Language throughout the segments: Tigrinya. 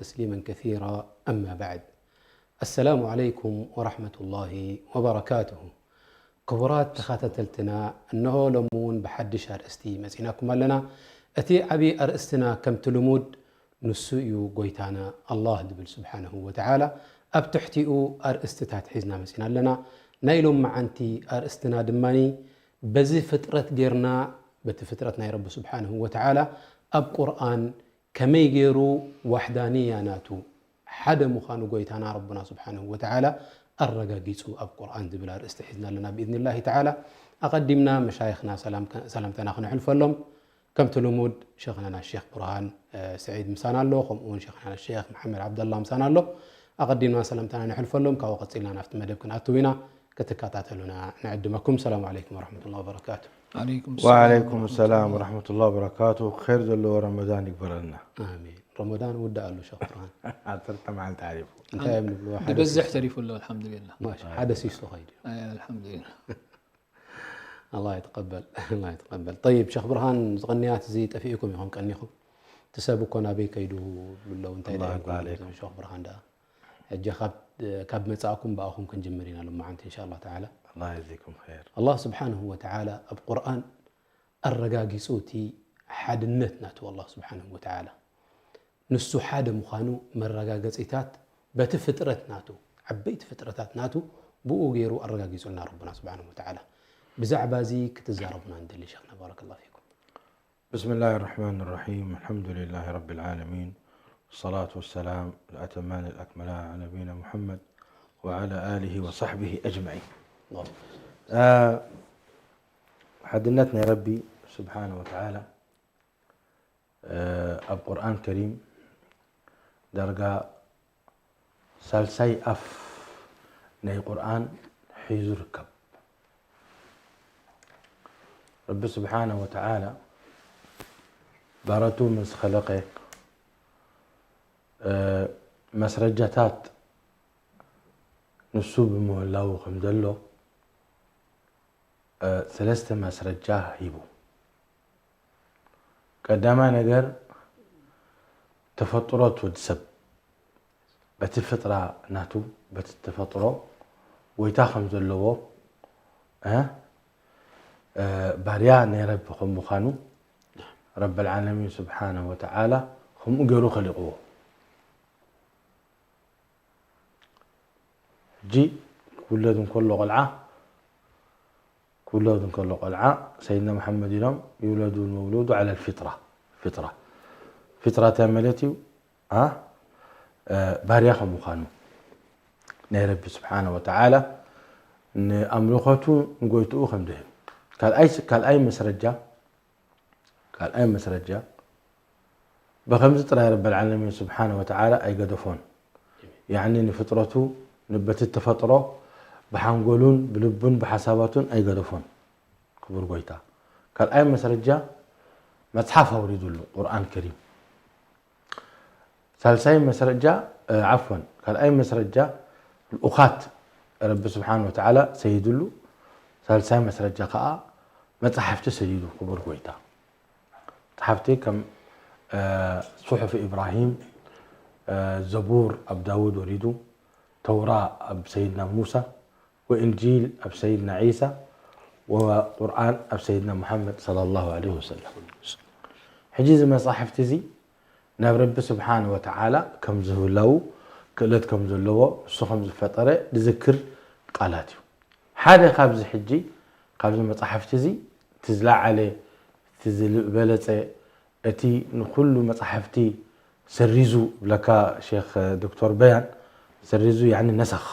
تسليما كثيرا. أما بعد. السلام عليكم ورحمة الله وبركاته. ክቡራት ተኸታተልትና፣ እነሆ ሎሚ እውን ብሓድሽ ኣርእስቲ መጺናኩም ኣለና። እቲ ዓብዪ ኣርእስትና ከምቲ ልሙድ ንሱ እዩ፣ ጎይታና ኣላህ ዝብል ስብሓነሁ ወተዓላ። ኣብ ትሕቲኡ ኣርእስትታት ሒዝና መጺና ኣለና። ናይ ሎም መዓንቲ ኣርእስትና ድማኒ በዚ ፍጥረት ጌርና፣ በቲ ፍጥረት ናይ ረቢ ስብሓነሁ ወተዓላ ኣብ ቁርኣን ከመይ ገይሩ ዋሕዳንያ ናቱ፣ ሓደ ምዃኑ ጎይታና ረቡና ስብሓነሁ ወተዓላ ኣረጋጊጹ ኣብ ቁርኣን ዝብል ኣርእስቲ ሒዝና ኣለና ብኢዝኒላሂ ተዓላ። ኣቐዲምና መሻይኽና ሰላም፣ ሰላምታና ክነሕልፈሎም። ከምቲ ልሙድ ሸኽናና ሼኽ ብርሃን፣ እ፣ ስዒድ ምሳና ኣሎ፣ ከምኡ እውን ሸኽናና ሼኽ መሓመድ ዓብደላ ምሳና ኣሎ። ኣቐዲምና ሰላምታና ነሕልፈሎም፣ ካብኡ ቀጺልና ናብቲ መደብ ክንኣትው ኢና። ክትከታተሉና ንዕድመኩም። ሰላም ዓለይኩም ወረሕመቱላሂ ወበረካቱ። ዓለይኩም ሰላም ወዓለይኩም ሰላም ወረሕመቱላሂ። ወረሕመቱላሂ ወበረካቱ። ኸይር ዘለዎ ረመዳን ይግበረልና። ኣሚን። ረመዳን ውዳእ ኣሎ ሸኽ ብርሃን። ዓሰርተ መዓልቲ ሓሊፉ። እንታይ እዮም ንብልዎ? ሓደ ድበዝሕ ሲሶ። ተሪፉ ኣሎ፣ ኣልሓምዱሊላህ። ማሻ፣ ሓደ ሲሶ ኸይዱ። ኣይ፣ ኣልሓምዱሊላህ። ኣላህ ይተቀበል፣ ኣላህ ይተቀበል። ጠይብ፣ ሸኽ ብርሃን፣ እዚ ቅንያት እዚ ጠፊእኩም ኢኹም ቀኒኹም። እቲ ሰብ እኮ ናበይ ከይዱ ብለው፣ እንታይ ኣላህ ደኣ ይባርክ። ይኮኑ ሸኽ ብርሃን ደኣ? ሕጂ ካብ፣ ካብ መጻእኩም ብኣኹም ክንጅምር ኢና ሎማዓንቲ፣ ኢንሻኣላህ ተዓላ። ኣላህ የጅዚኩም ኸይር። ኣላህ ስብሓነሁ ወተዓላ ኣብ ቁርኣን ኣረጋጊጹ እቲ ሓድነት ናቱ፣ ኣላህ ስብሓነሁ ወተዓላ ንሱ ሓደ ምዃኑ መረጋገጺታት በቲ ፍጥረት ናቱ፣ ዓበይቲ ፍጥረታት ናቱ ብኡ ገይሩ ኣረጋጊጹልና ረቡና ስብሓነሁ ወተዓላ። ብዛዕባ እዚ ክትዛረቡና ንደሊ ሸኽና፣ ባረከላሁ ፊኩም። بسم الله الرحمن الرحيم. الحمد لله رب العالمين. والصلاة والسلام الأتمان الأكملان على نبينا محمد وعلى آله وصحبه أجمعين. እ፣ ሓድነት ናይ ረቢ ስብሓነ ወተዓላ፣ እ፣ ኣብ ቁርኣን ከሪም ዳርጋ ሳልሳይ ኣፍ ናይ ቁርኣን ሒዙ ርከብ። ረቢ ስብሓነ ወተዓላ ባረቱ ምስ ኸለቐ፣ እ፣ መስረጃታት ንሱ ብምህላዉ ከም ዘሎ፣ እ፣ ሰለስተ መስረጃ ሂቡ። ቀዳማይ ነገር፣ ተፈጥሮት ወዲ ሰብ በቲ ፍጥራ ናቱ፣ በቲ ተፈጥሮ ጎይታ ከም ዘለዎ፣ እ፣ እ፣ ባርያ ናይ ረቢ ከም ምዃኑ፣ ረበል ዓለሚን ስብሓነሁ ወተዓላ ከምኡ ገይሩ ኸሊቕዎ። ሕጂ ክውለድ እንከሎ ቆልዓ፣ ክውለድ እንከሎ ቆልዓ፣ ሰይድና መሓመድ ኢሎም፣ ይውለዱ መውሉዱ ዓለል ፊጥራ። ፊጥራ። ፊጥራ እንታይ ማለት እዩ? አ? እ፣ ባርያ ከም ምዃኑ፣ ናይ ረቢ ስብሓነ ወተዓላ ንኣምልኾቱ ንጎይትኡ ከም ድህብ። ካልኣይ ስ-፣ ካልኣይ መስረጃ፣ ካልኣይ መስረጃ፣ ብኸምዚ ጥራይ ረበል ዓለሚን ስብሓነ ወተዓላ ኣይገደፎን። ያዕኒ ንፍጥረቱ፣ ንበቲ ተፈጥሮ፣ ብሓንጎሉን ብልቡን ብሓሳባቱን ኣይገደፎን። ክቡር ጎይታ። ካልኣይ መስረጃ፣ መጽሓፍ ኣውሪዱሉ፣ ቁርኣን ከሪም። ሳልሳይ መስረጃ፣ እ፣ ዓፍወን፣ ካልኣይ መስረጃ፣ ልኡኻት ረቢ ስብሓን ወተዓላ ሰይድሉ። ሳልሳይ መስረጃ ከኣ መጻሕፍቲ ሰይዱ፣ ክቡር ጎይታ። መጻሕፍቲ ከም፣ እ፣ ሱሑፍ ኢብራሂም፣ እ፣ ዘቡር ኣብ ዳውድ ወሪዱ፣ ተውራ ኣብ ሰይድና ሙሳ፣ ወእንጂል ኣብ ሰይድና ዒሳ፣ ወቁርኣን ኣብ ሰይድና ሙሓመድ ሰለላሁ ዐለይሂ ወሰለም። ሕጂ እዚ መጻሕፍቲ እዚ ናብ ረቢ ስብሓነ ወተዓላ ከም ዝህላው ክእለት ከም ዘለዎ፣ ንሱ ከም ዝፈጠረ ዝዝክር ቃላት እዩ። ሓደ ካብዚ ሕጂ፣ ካብዚ መጻሕፍቲ እዚ፣ እቲ ዝለዓለ፣ እቲ ዝበለጸ፣ እቲ ንኹሉ መጻሕፍቲ ሰሪዙ ብለካ ሼኽ ዶክተር በያን፣ ሰሪዙ ያኒ ነሰኽ፣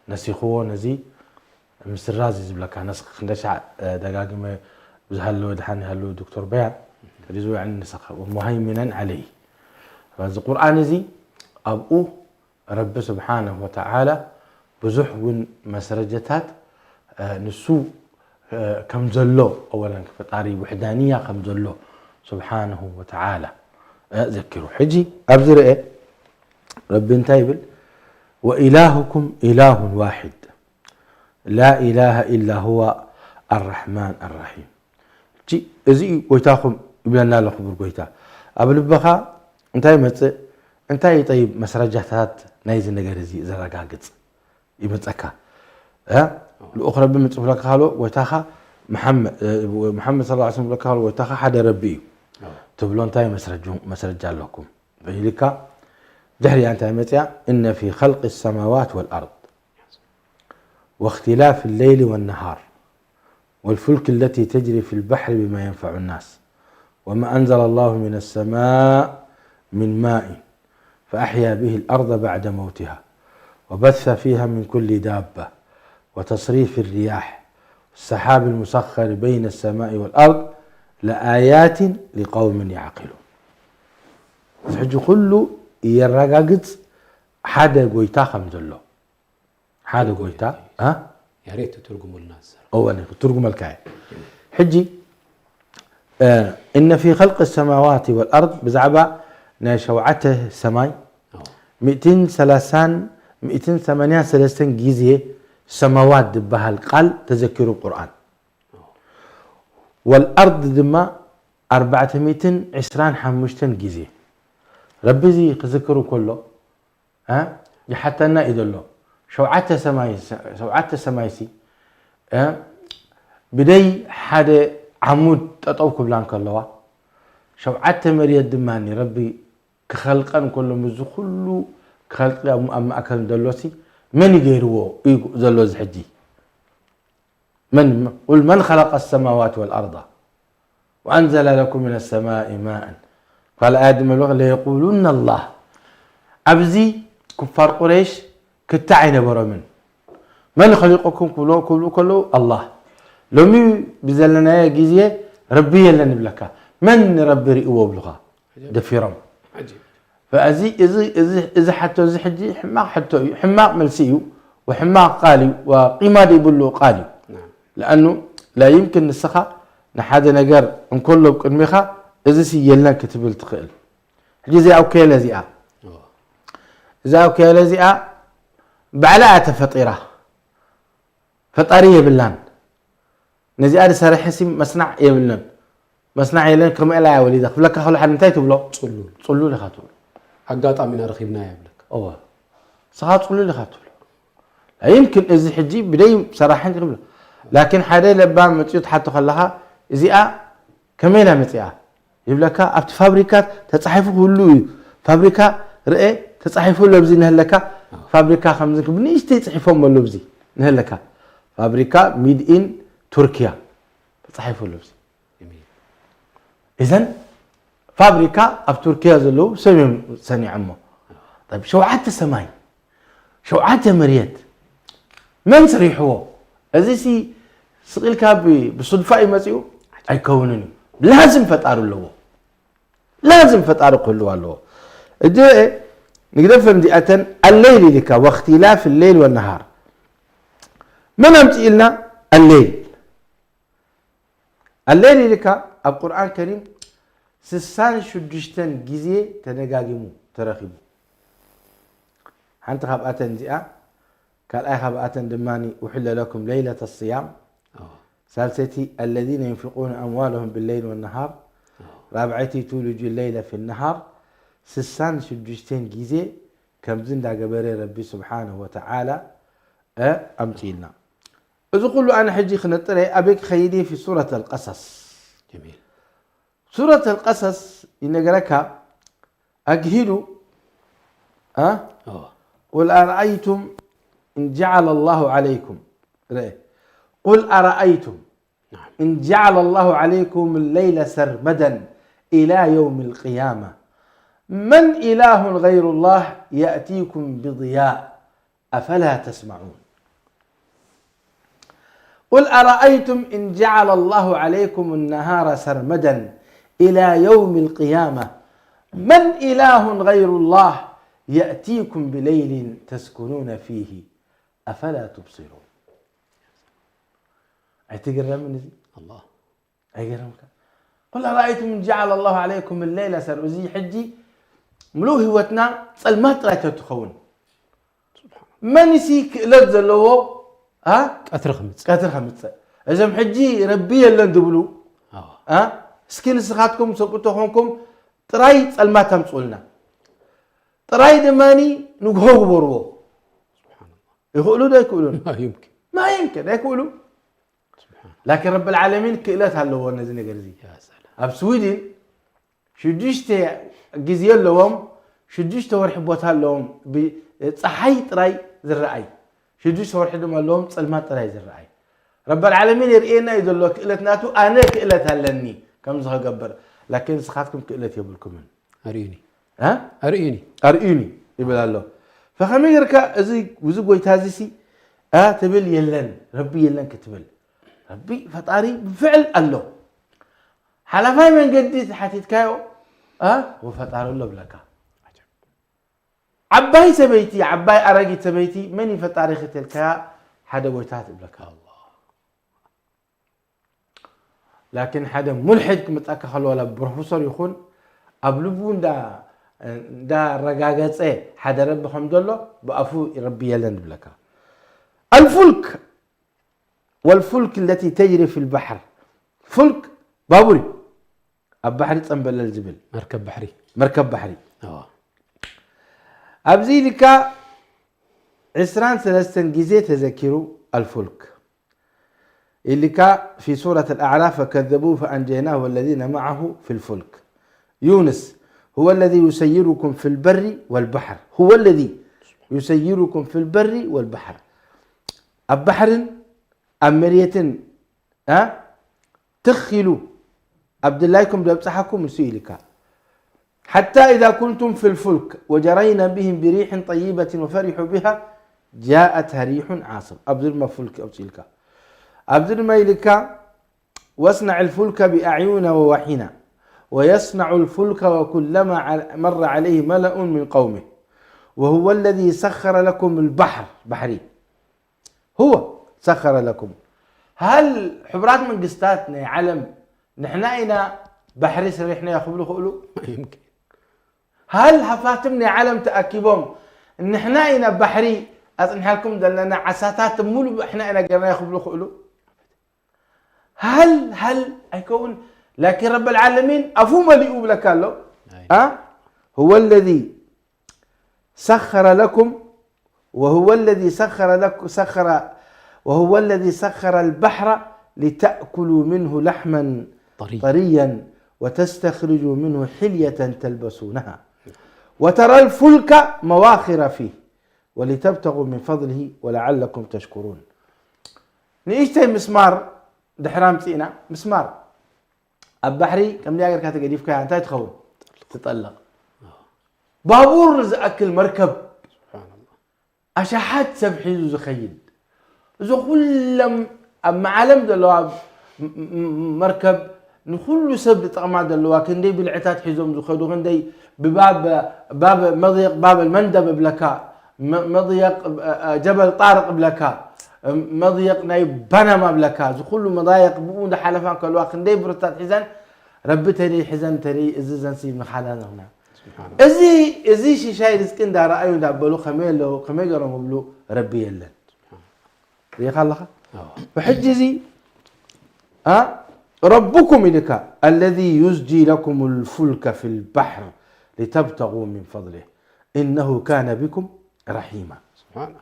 ነሲኽዎ፣ ነዚ ምስራዝ እዩ ዝብለካ። ነስኽ ክንደይ ሻዕ፣ እ፣ ደጋጊመ ዝሃለወ ድሓን ይሃለወ ዶክተር በያን፣ ሰሪዙ ያኒ ነሰኽ፣ ወሙሃይሚነን ዐለይህ። እዚ ቁርኣን እዚ ኣብኡ ረቢ ስብሓነሁ ወተዓላ ብዙሕ እውን መስረጀታት፣ እ፣ ንሱ፣ እ፣ ከም ዘሎ፣ ኣወለን ፈጣሪ ውሕዳንያ ከም ዘሎ ስብሓነሁ ወተዓላ፣ እ፣ ዘኪሩ። ሕጂ ኣብዚ ርኤ ረቢ እንታይ ይብል? "ወኢላሁኩም ኢላሁን ዋሒድ ላ ኢላሃ ኢላ ሁዋ ኣራሕማን ኣራሒም።" ሕጂ እዚ እዩ ጎይታኹም ይብለና ኣሎ ክቡር ጎይታ። ኣብ ልብኻ እንታይ ይመጽእ? እንታይ እዩ ጠይብ መስረጃታት ናይዚ ነገር እዚ ዘረጋግጽ ይመጸካ? እ? ልኡኽ ረቢ ምጽእ ብለካ ከሎ ጎይታኻ መሓመድ፣ እ፣ መሓመድ ሰለላሁ ዐለይሂ ወሰለም ብለካ ከሎ ጎይታኻ ሓደ ረቢ እዩ ትብሎ። እንታይ መስረጁ-፣ መስረጃ ኣለኩም ኢልካ? ድሕሪኣ እንታይ መጽያ? إن في خلق السماوات والأرض واختلاف الليل والنهار والفلك التي تجري في البحر بما ينفع الناس وما أنزل الله من السماء من ماء فأحيا به الأرض بعد موتها وبث فيها من كل دابة وتصريف الرياح والسحاب المسخر بين السماء والأرض لآيات لقوم يعقلون. ሕጂ ኩሉ የረጋግጽ ሓደ ጎይታ ከም ዘሎ። ሓደ ጎይታ፣ እ? ያሬት ትርጉሙልና ዝሰርሕ። እወ፣ እኔ ክትርጉመልካ እየ። ሕጂ፣ እ፣ إن في خلق السماوات والأرض ብዛዕባ ናይ ሸውዓተ ሰማይ ኣዎ። ሚእትን ሰላሳን ሚእትን ሰማንያን ሰለስተን ግዜ ሰማዋት ዝበሃል ቃል ተዘኪሩ ቁርኣን። ወልኣርድ ድማ ኣርባዕተ ሚእትን ዕስራን ሓሙሽተን ግዜ። ረቢ እዚ ክዝክር ከሎ፣ እ፣ ይሓተና እዩ ዘሎ። ሸውዓተ ሰማይ፣ ሸውዓተ ሰማይሲ፣ እ፣ ብደይ ሓደ ዓሙድ ጠጠው ክብላ እንከለዋ፣ ሸውዓተ መርየት ድማ ረቢ ክኸልቀን ከሎ፣ ምስዚ ኩሉ ክኸልቂ ኣብ፣ ኣብ ማእከል ደሎሲ መን እዩ ገይርዎ እዩ ዘሎ እዚ ሕጂ? من، قل من خلق السماوات والأرض وأنزل لكم من السماء ماء. ካልኣይ ኣያት ድማ ለየቁሉነ ኣላህ። ኣብዚ ኩፋር ቁረይሽ ክታዕ ኣይነበሮምን። መን ኸሊቀኩም ክብሎ-፣ ክብሉ ከለዉ ኣላህ። ሎሚ ብዘለናዮ ግዜ ረቢ የለን ይብለካ። መን ንረቢ ርእይዎ ይብሉኻ? ደፊሮም። ዓጂብ። ፈእዚ፣ እዚ፣ እዚ፣ እዚ ሕቶ እዚ ሕጂ ሕማቕ ሕቶ እዩ፣ ሕማቕ መልሲ እዩ፣ ወሕማቕ ቃል እዩ፣ ወቂማ ዘይብሉ ቃል እዩ። ናም። ለኣኑ ላ ይምክን ንስኻ ንሓደ ነገር እንከሎ ኣብ ቅድሚኻ እዚሲ የለን ክትብል ትኽእል። ሕጂ እዚኣ ኣብ ከየለ እዚኣ፣ እዎ። እዛ ኣብ ከየለ እዚኣ ባዕላ እያ ተፈጢራ። ፈጣሪ የብላን። ነዚኣ ዝሰርሐሲ መስናዕ የብለን። መስናዕ የለን፣ ከምኡ ኢላ እያ ወሊዳ ክብለካ ከሎ ሓደ እንታይ ትብሎ? ጽሉል። ጽሉል ኢኻ ትብሎ። ኣጋጣሚና ረኺብናያ ይብለካ። እወ። ንስኻ ጽሉል ኢኻ ትብሎ። ላ ይምክን እዚ ሕጂ ብደይ ሰራሕን ትብሎ። ላኪን ሓደ ለባም መጺኡ ትሓቶ ከለኻ እዚኣ ከመይ ኢላ መጺኣ? ይብለካ፣ ኣብቲ ፋብሪካ ተጻሒፉ ክህሉ እዩ። ፋብሪካ ርኤ ተጻሒፉ ኣሎ፣ ኣብዚ ንህለካ ፋብሪካ ከምዚ ብንእሽተይ ጽሒፎም ኣሎ፣ ኣብዚ ንህለካ ፋብሪካ ሚድ ኢን ቱርኪያ ተጻሒፉ ኣሎ፣ ኣብዚ። እዘን ፋብሪካ ኣብ ቱርኪያ ዘለዉ ሰብ እዮም ሰኒዖሞ። ጠብ ሸውዓተ ሰማይ ሸውዓተ መርየት መን ሰሪሕዎ? እዚሲ ስቕ ኢልካ ብ-፣ ብሱድፋ እዩ መጺኡ? ኣይከውንን እዩ። ላዝም ፈጣሪ ኣለዎ። ላዝም ፈጣሪ ክህልዎ ኣለዎ። እጀ ንግደፈን እዚኣተን ኣለይል ኢልካ፣ ወእኽትላፍ ለይል ወነሃር። መን ኣምጺእልና ኣለይል? ኣለይል ኢልካ ኣብ ቁርኣን ከሪም ስሳን ሽዱሽተን ግዜ ተደጋጊሙ ተረኺቡ። ሓንቲ ካብኣተን እዚኣ፣ ካልኣይ ካብኣተን ድማ ኡሕለ ለኩም ለይለተ ስያም፣ ኣዎ። ሳልሰይቲ الذين ينفقون أموالهم بالليل والنهار፣ ኣዎ። ራብዐይቲ ቱልጁ ለይለ ፊ ነሃር፣ ስሳን ሽዱሽተን ግዜ ከምዚ እንዳገበረ ረቢ ስብሓነሁ ወተዓላ፣ እ፣ ኣምጺእልና። እዚ ኩሉ ኣነ ሕጂ ክነጥረ ኣበይ ክኸይድ እየ? ፊ ሱረት ኣልቀሰስ። ጀሚል። ሱረት ኣልቀሰስ ይነገረካ ኣግሂዱ፣ እ? ኣዎ። ቁል ኣረኣይቱም እን ጀዓለ ላሁ ዓለይኩም፣ ርአ። ቁል ኣረኣይቱም ናም። እን ጀዓለ ላሁ ዓለይኩም ለይለ ሰርመደን ኢላ የውም ልቅያማ መን ኢላሁን ገይሩ ላህ የእቲኩም ብضያእ أفلا تسمعون؟ قل أرأيتم إن جعل الله عليكم النهار سرمدا إلى يوم القيامة من إله غير الله يأتيكم بليل تسكنون فيه أفلا تبصرون؟ ኣይትግረምን እዚ? ኣላህ። ኣይገርምካ? ቁል ኣረኣይቱም እን ጀዓለ ላሁ ዓለይኩም ለይለ ሰር-፣ እዚ ሕጂ ምሉእ ህይወትና ጸልማት ጥራይ ተትኸውን። መን ሲ ክእለት ዘለዎ፣ ኣ? ቀትሪ ከምጽእ። ቀትሪ ከምጽእ። እዞም ሕጂ ረቢ የለን ዝብሉ፣ ኣዎ። ኣ? እስኪ ንስኻትኩም ሰብኡት ተኾንኩም ጥራይ ጸልማት ተምጽኡልና። ጥራይ ድማ ንግሆ ግበርዎ። ይኽእሉ ዶ ኣይክእሉን? ما يمكن ما يمكن ኣይክእሉ። ላኪን ረብል ዓለሚን ክእለት ኣለዎ ነዚ ነገር እዚ። يا سلام ኣብ ስዊድን ሽዱሽተ ግዜ ኣለዎም። ሽዱሽተ ወርሒ ቦታ ኣለዎም፣ ብፀሓይ ጥራይ ዝረኣይ። ሽዱሽተ ወርሒ ድማ ኣለዎም፣ ፀልማት ጥራይ ዝረኣይ። ረብል ዓለሚን የርእየና እዩ ዘሎ ክእለት ናቱ። ኣነ ክእለት ኣለኒ ከምዚ ከገብር፣ ላኪን ንስኻትኩም ክእለት የብልኩምን። أريني እ? أريني ኣርእዩኒ ይብል ኣሎ። ፈኸመይ ጌርካ እዚ እዚ ጎይታ እዚ ሲ እ ትብል የለን፣ ረቢ የለን ክትብል፣ ረቢ ፈጣሪ ብፍዕል ኣሎ። ሓላፋይ መንገዲ ተሓቲትካዮ እ ወፈጣሪ ኣሎ ብለካ። ዓባይ ሰበይቲ፣ ዓባይ ኣረጊት ሰበይቲ መን እዩ ፈጣሪ ክትልካያ፣ ሓደ ጎይታ ትብለካ። ላኪን ሓደ ሙልሕድ ክመጻካ ከሎ ዋላ ፕሮፌሰር ይኹን ኣብ ልቡ እንዳ እንዳረጋገጸ ሓደ ረቢ ከም ዘሎ ብኣፉ ረቢ የለን ዝብለካ። الفلك والفلك التي تجري في البحر። ፉልክ ባቡር እዩ፣ ኣብ ባሕሪ ጸንበለል ዝብል መርከብ ባሕሪ መርከብ ባሕሪ። اه ኣብዚ ኢልካ ዕስራን ሰለስተን ግዜ ተዘኪሩ الفلك ኢልካ في سورة الأعراف فكذبوه فأنجيناه والذين معه في الفلك يونس هو الذي يسيركم في البر والبحر هو الذي يسيركم في البر والبحر ኣብ ባሕርን ኣብ መሬትን እ ትኽ ኢሉ ኣብ ድላይኩም ዘብጽሓኩም ንሱ ኢልካ حتى إذا كنتم في الفلك وجرين بهم بريح طيبة وفرحوا بها جاءتها ريح عاصف ኣብዚ ድማ ፉልክ ኣውጽኢልካ ኣብዚ ድማ ኢልካ واصنع الفلك بأعيننا ووحينا ويصنع الفلك وكلما مر عليه ملأ من قومه وهو الذي سخر لكم البحر ባሕሪ هو سخر لكم هل ሕቡራት መንግስታት ናይ ዓለም ንሕና ኢና ባሕሪ ሰሪሕናዮ ክብሉ ክእሉ ما يمكن هل ሃፋትም ናይ ዓለም ተኣኪቦም ንሕና ኢና ባሕሪ ኣጽኒሓልኩም ዘለና ዓሳታት ሙሉ ንሕና ኢና ገርናዮ ክብሉ ክእሉ هل هل ኣይከውን لكن رب العالمين ኣፉ መሊኡ ብለካ ኣሎ أي. ها هو الذي سخر لكم وهو الذي سخر لكم سخر وهو الذي سخر البحر لتأكلوا منه لحما طري طريا وتستخرجوا منه حلية تلبسونها وترى الفلك مواخر فيه ولتبتغوا من فضله ولعلكم تشكرون ንእሽተይ ምስማር ድሕራ ምፅእና ምስማር ኣብ ባሕሪ ከምዚኣ ገርካ ተገዲፍካያ እንታይ ትኸውን ትጠልቕ ባቡር ዝኣክል መርከብ سبحان الله ኣሽሓት ሰብ ሒዙ ዝኸይድ እዚ ኩሎም ኣብ መዓለም ዘለዋ መርከብ ንኩሉ ሰብ ዝጠቕማ ዘለዋ ክንደይ ብልዕታት ሒዞም ዝኸዱ ክንደይ ብባብ ባብ መضيق باب المندب እብለካ መضيق جبل طارق እብለካ መضيق ናይ ፓናማ እብለካ እዚ ኩሉ መضايق ብኡ እንዳሓለፋ ከለዋ ክንደይ ብረታት ሒዘን ረቢ ተደይ ሒዘን ተደይ እዚ ዘንሲ ምኻዳ ነርና እዚ እዚ ሽሻይ ርዝቂ እንዳረኣዩ እንዳበሉ ከመይ ኣለዉ ከመይ ገሮም እብሉ ረቢ የለን ሪኢኻ ኣለኻ ሕጂ እዚ ረብኩም ኢልካ الذي يزجي لكم الفلك في البحر لتبتغوا من فضله إنه كان بكم رحيما سبحانه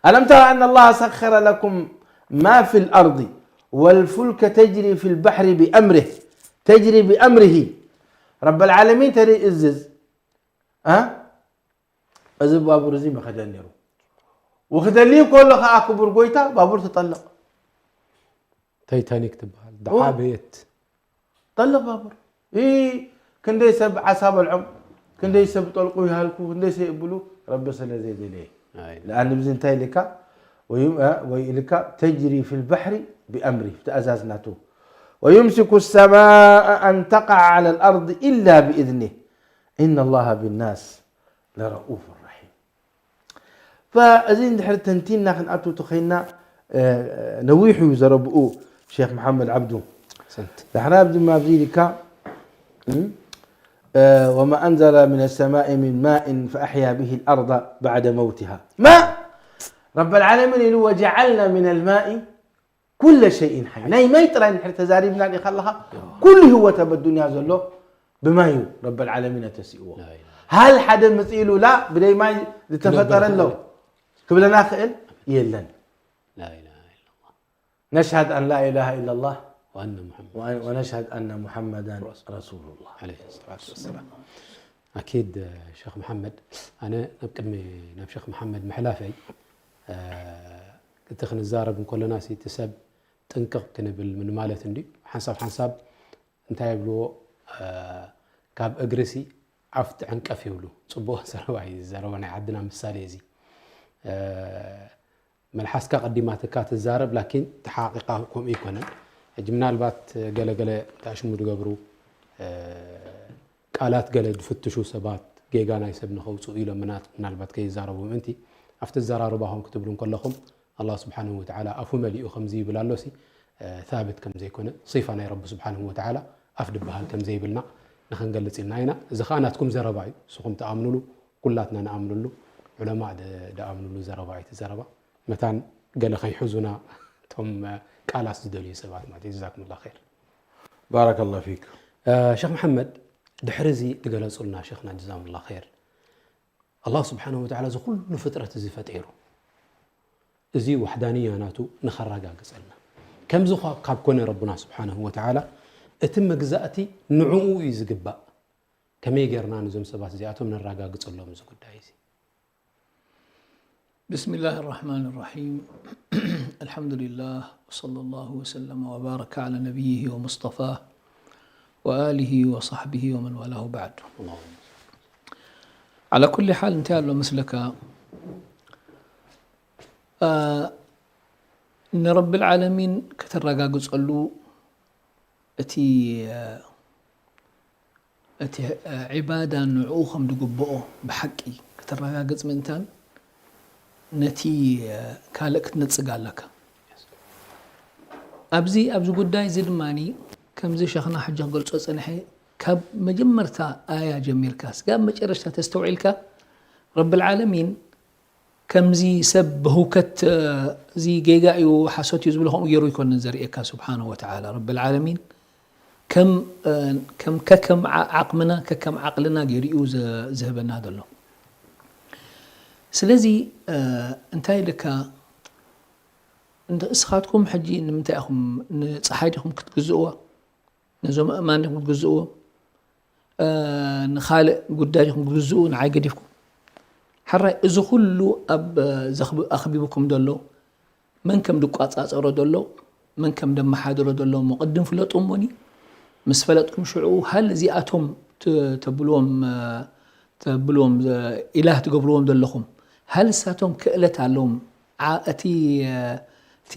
ألم تر أن الله سخر لكم ما في الأرض والفلك تجري في البحر بأمره تجري بأمره رب العالمين ተደይ እዝዝ እዚ ባቡር እዚ መኸደ ነይሩ ወክደልይ ከሎ ከዓ ክቡር ጎይታ ባቡር ትጠልቕ تايتانيك ትበሃል ዝዓበየት ጠልቕ ባቡር ይ ክንደይ ሰብ ዓሳ በልዖም ክንደይ ሰብ ጠልቁ ይሃልኩ ክንደይ ሰብ ይብሉ ረቢ ስለ ዘይደለየ أي. ለኣን ብዚ እንታይ ኢልካ ወይ ወይ ኢልካ ተጅሪ ፊ ልባሕሪ ብኣምሪ ብትእዛዝ ናቱ ويمسك السماء أن تقع على الأرض إلا بإذنه إن الله بالناس لرؤوف رحيم فእዚ እንድሕር ተንቲንና ክንኣቱ ተኸይንና ነዊሑ እዩ ዘረብኡ ሼክ መሓመድ ዓብዱ ሰንት ዳሕራ ድማ ኣብዚ ኢልካ وما أنزل من السماء من ماء فأحيا به الأرض بعد موتها ما رب العالمين ኢሉ وجعلنا من الماء كل شيء حي ናይ ማይ ጥራይ እንድሕር ተዛሪብና ዲኻ ኣለኻ ኩሉ ህይወት ኣብ ኣዱንያ ዘሎ ብማይ እዩ ረብ العالمين ተሲእዎ لا إله ሃል ሓደ ምጽእ ኢሉ ላ ብደይ ማይ ዝተፈጠረ ኣሎ ክብለና ክእል የለን። لا إله إلا الله ነሽሃድ ኣን ላ ኢላሃ ኢላላህ وأن محمد ወነሽሃድ ኣነ ሙሐመዳን ረሱሉላህ። عليه الصلاة والسلام ኣኪድ ሸኽ መሓመድ ኣነ ናብ ቅድሚ ናብ ሸኽ መሓመድ ምሕላፈይ እቲ ክንዛረብ እንከለና እቲ ሰብ ጥንቅቕ ክንብል ምን ማለት እንዲ ሓንሳብ ሓንሳብ እንታይ የብልዎ ካብ እግርሲ ዓፍ ትዕንቀፍ ይብሉ። ፅቡቕ ዘረባ እዩ ዘረባ ናይ ዓድና ምሳሌ እዚ። መልሓስካ ቀዲማትካ ትዛረብ ላኪን ተሓቂቃ ከምኡ ይኮነን። ሕጂ ምናልባት ገለገለ ተኣሽሙ ዝገብሩ ቃላት ገለ ዝፍትሹ ሰባት ጌጋ ናይ ሰብ ንኸውፅኡ ኢሎም ምናልባት ከይዛረቡ ምእንቲ ኣብቲ ኣዘራርባኹም ክትብሉ እንከለኹም ኣላህ ስብሓንሁ ወተዓላ ኣፉ መሊኡ ከምዚ ይብል ኣሎሲ ታብት ከም ዘይኮነ ሲፋ ናይ ረቢ ስብሓንሁ ወተዓላ ኣፍ ድበሃል ከም ዘይብልና ንኸንገልፅ ኢልና ኢና። እዚ ከዓ ናትኩም ዘረባ እዩ። ንስኹም ትኣምኑሉ ኩላትና ንኣምኑሉ ዑለማእ ድኣምኑሉ ዘረባ እዩ እቲ ዘረባ። መታን ገለ ከይሕዙና እቶም ቃላት ዝደልዩ ሰባት ማለት እዩ። ጀዛኩም ላ ር። ባረከ ላ ፊክ። ሸክ መሓመድ ድሕሪ እዚ ድገለፁልና ሸክና ጀዛኩም ላ ር። ኣላህ ስብሓንሁ ወተዓላ እዚ ኩሉ ፍጥረት እዚ ፈጢሩ እዚ ዋሕዳንያ ናቱ ንኸረጋግፀልና ከምዚ ካብ ኮነ ረቡና ስብሓንሁ ወተዓላ እቲ መግዛእቲ ንዕኡ እዩ ዝግባእ። ከመይ ጌርና ነዞም ሰባት እዚኣቶም ነረጋግፀሎም እዚ ጉዳይ እዚ? بسم الله الرحمن الرحيم الحمد لله وصلى الله وسلم وبارك على نبيه ومصطفاه وآله وصحبه ومن والاه بعد. على كل حال እንታይ ኣሎ መስለካ ንረቢ ልዓለሚን ከተረጋግፀሉ እቲ እቲ ዒባዳ ንዕኡ ከም ዝግብኦ ብሓቂ ከተረጋግፅ ምእንታን ነቲ ካልእ ክትነፅግ ኣለካ። ኣብዚ ኣብዚ ጉዳይ እዚ ድማ ከምዚ ሸኽና ሕጂ ክገልፆ ፀንሐ ካብ መጀመርታ ኣያ ጀሚርካ ስጋብ መጨረሽታ ተስተውዒልካ ረቢ ልዓለሚን ከምዚ ሰብ ብህውከት እዚ ጌጋ እዩ ሓሶት እዩ ዝብሎ ከምኡ ገይሩ ይኮንን ዘርእየካ ስብሓንሁ ወተዓላ ረቢ ልዓለሚን ከም ከከም ዓቕምና ከከም ዓቕልና ገይሩ እዩ ዝህበና ዘሎ። ስለዚ እንታይ ኢልካ እስኻትኩም ሕጂ ንምንታይ ኢኹም ንፀሓይ ዲኹም ክትግዝእዋ? ነዞም ኣእማን ዲኹም ክትግዝእዎም? ንኻልእ ጉዳይ ዲኹም ክትግዝኡ ንዓይ ገዲፍኩም? ሕራይ እዚ ኩሉ ኣብ ኣኽቢብኩም ዘሎ መን ከም ድቋፃፀሮ ዘሎ መን ከም ደመሓድሮ ዘሎ እሞ ቅድም ፍለጡ እሞኒ ምስ ፈለጥኩም ሽዑ ሃል እዚኣቶም ተብልዎም ተብልዎም ኢላህ ትገብርዎም ዘለኹም ሃል እሳቶም ክእለት ኣለዎም እቲ እቲ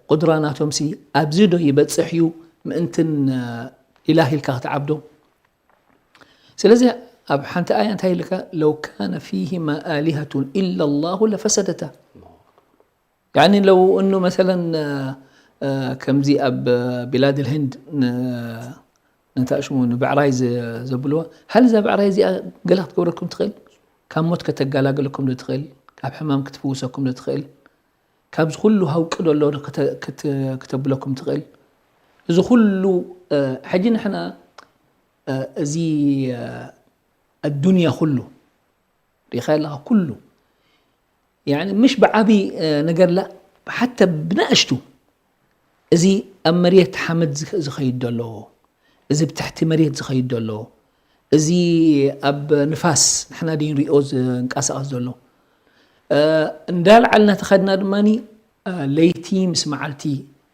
ቁድራ ናቶም ሲ ኣብዚ ዶ ይበፅሕ እዩ ምእንትን ኢላህ ኢልካ ክትዓብዶ ስለዚ ኣብ ሓንቲ ኣያ እንታይ ኢልካ ለው ካነ ፊሂማ ኣሊሀቱን ኢላ ላሁ ለፈሰደታ ያኒ ለው እኑ መሰለን ከምዚ ኣብ ቢላድ ልህንድ ንታሽሙ ንብዕራይ ዘብልዎ ሃል እዛ ብዕራይ እዚኣ ገላ ክትገብረኩም ትኽእል ካብ ሞት ከተጋላግለኩም ዶ ትኽእል ካብ ሕማም ክትፍውሰኩም ዶ ትኽእል ካብዚ ኩሉ ሃውቂ ዶ ኣሎ ክትብለኩም ትኽእል እዚ ኩሉ ሕጂ ንሕና እዚ ኣዱንያ ኩሉ ሪኻ ኣለኻ ኩሉ ምሽ ብዓቢ ነገር ላ ሓተ ብናእሽቱ እዚ ኣብ መሬት ሓመድ ዝኸይድ ዘሎ እዚ ብትሕቲ መሬት ዝኸይድ ዘሎ እዚ ኣብ ንፋስ ንሕና ደይ ንሪኦ ዝንቀሳቐስ ዘሎ እንዳልዓልና ተኸድና ድማ ለይቲ ምስ መዓልቲ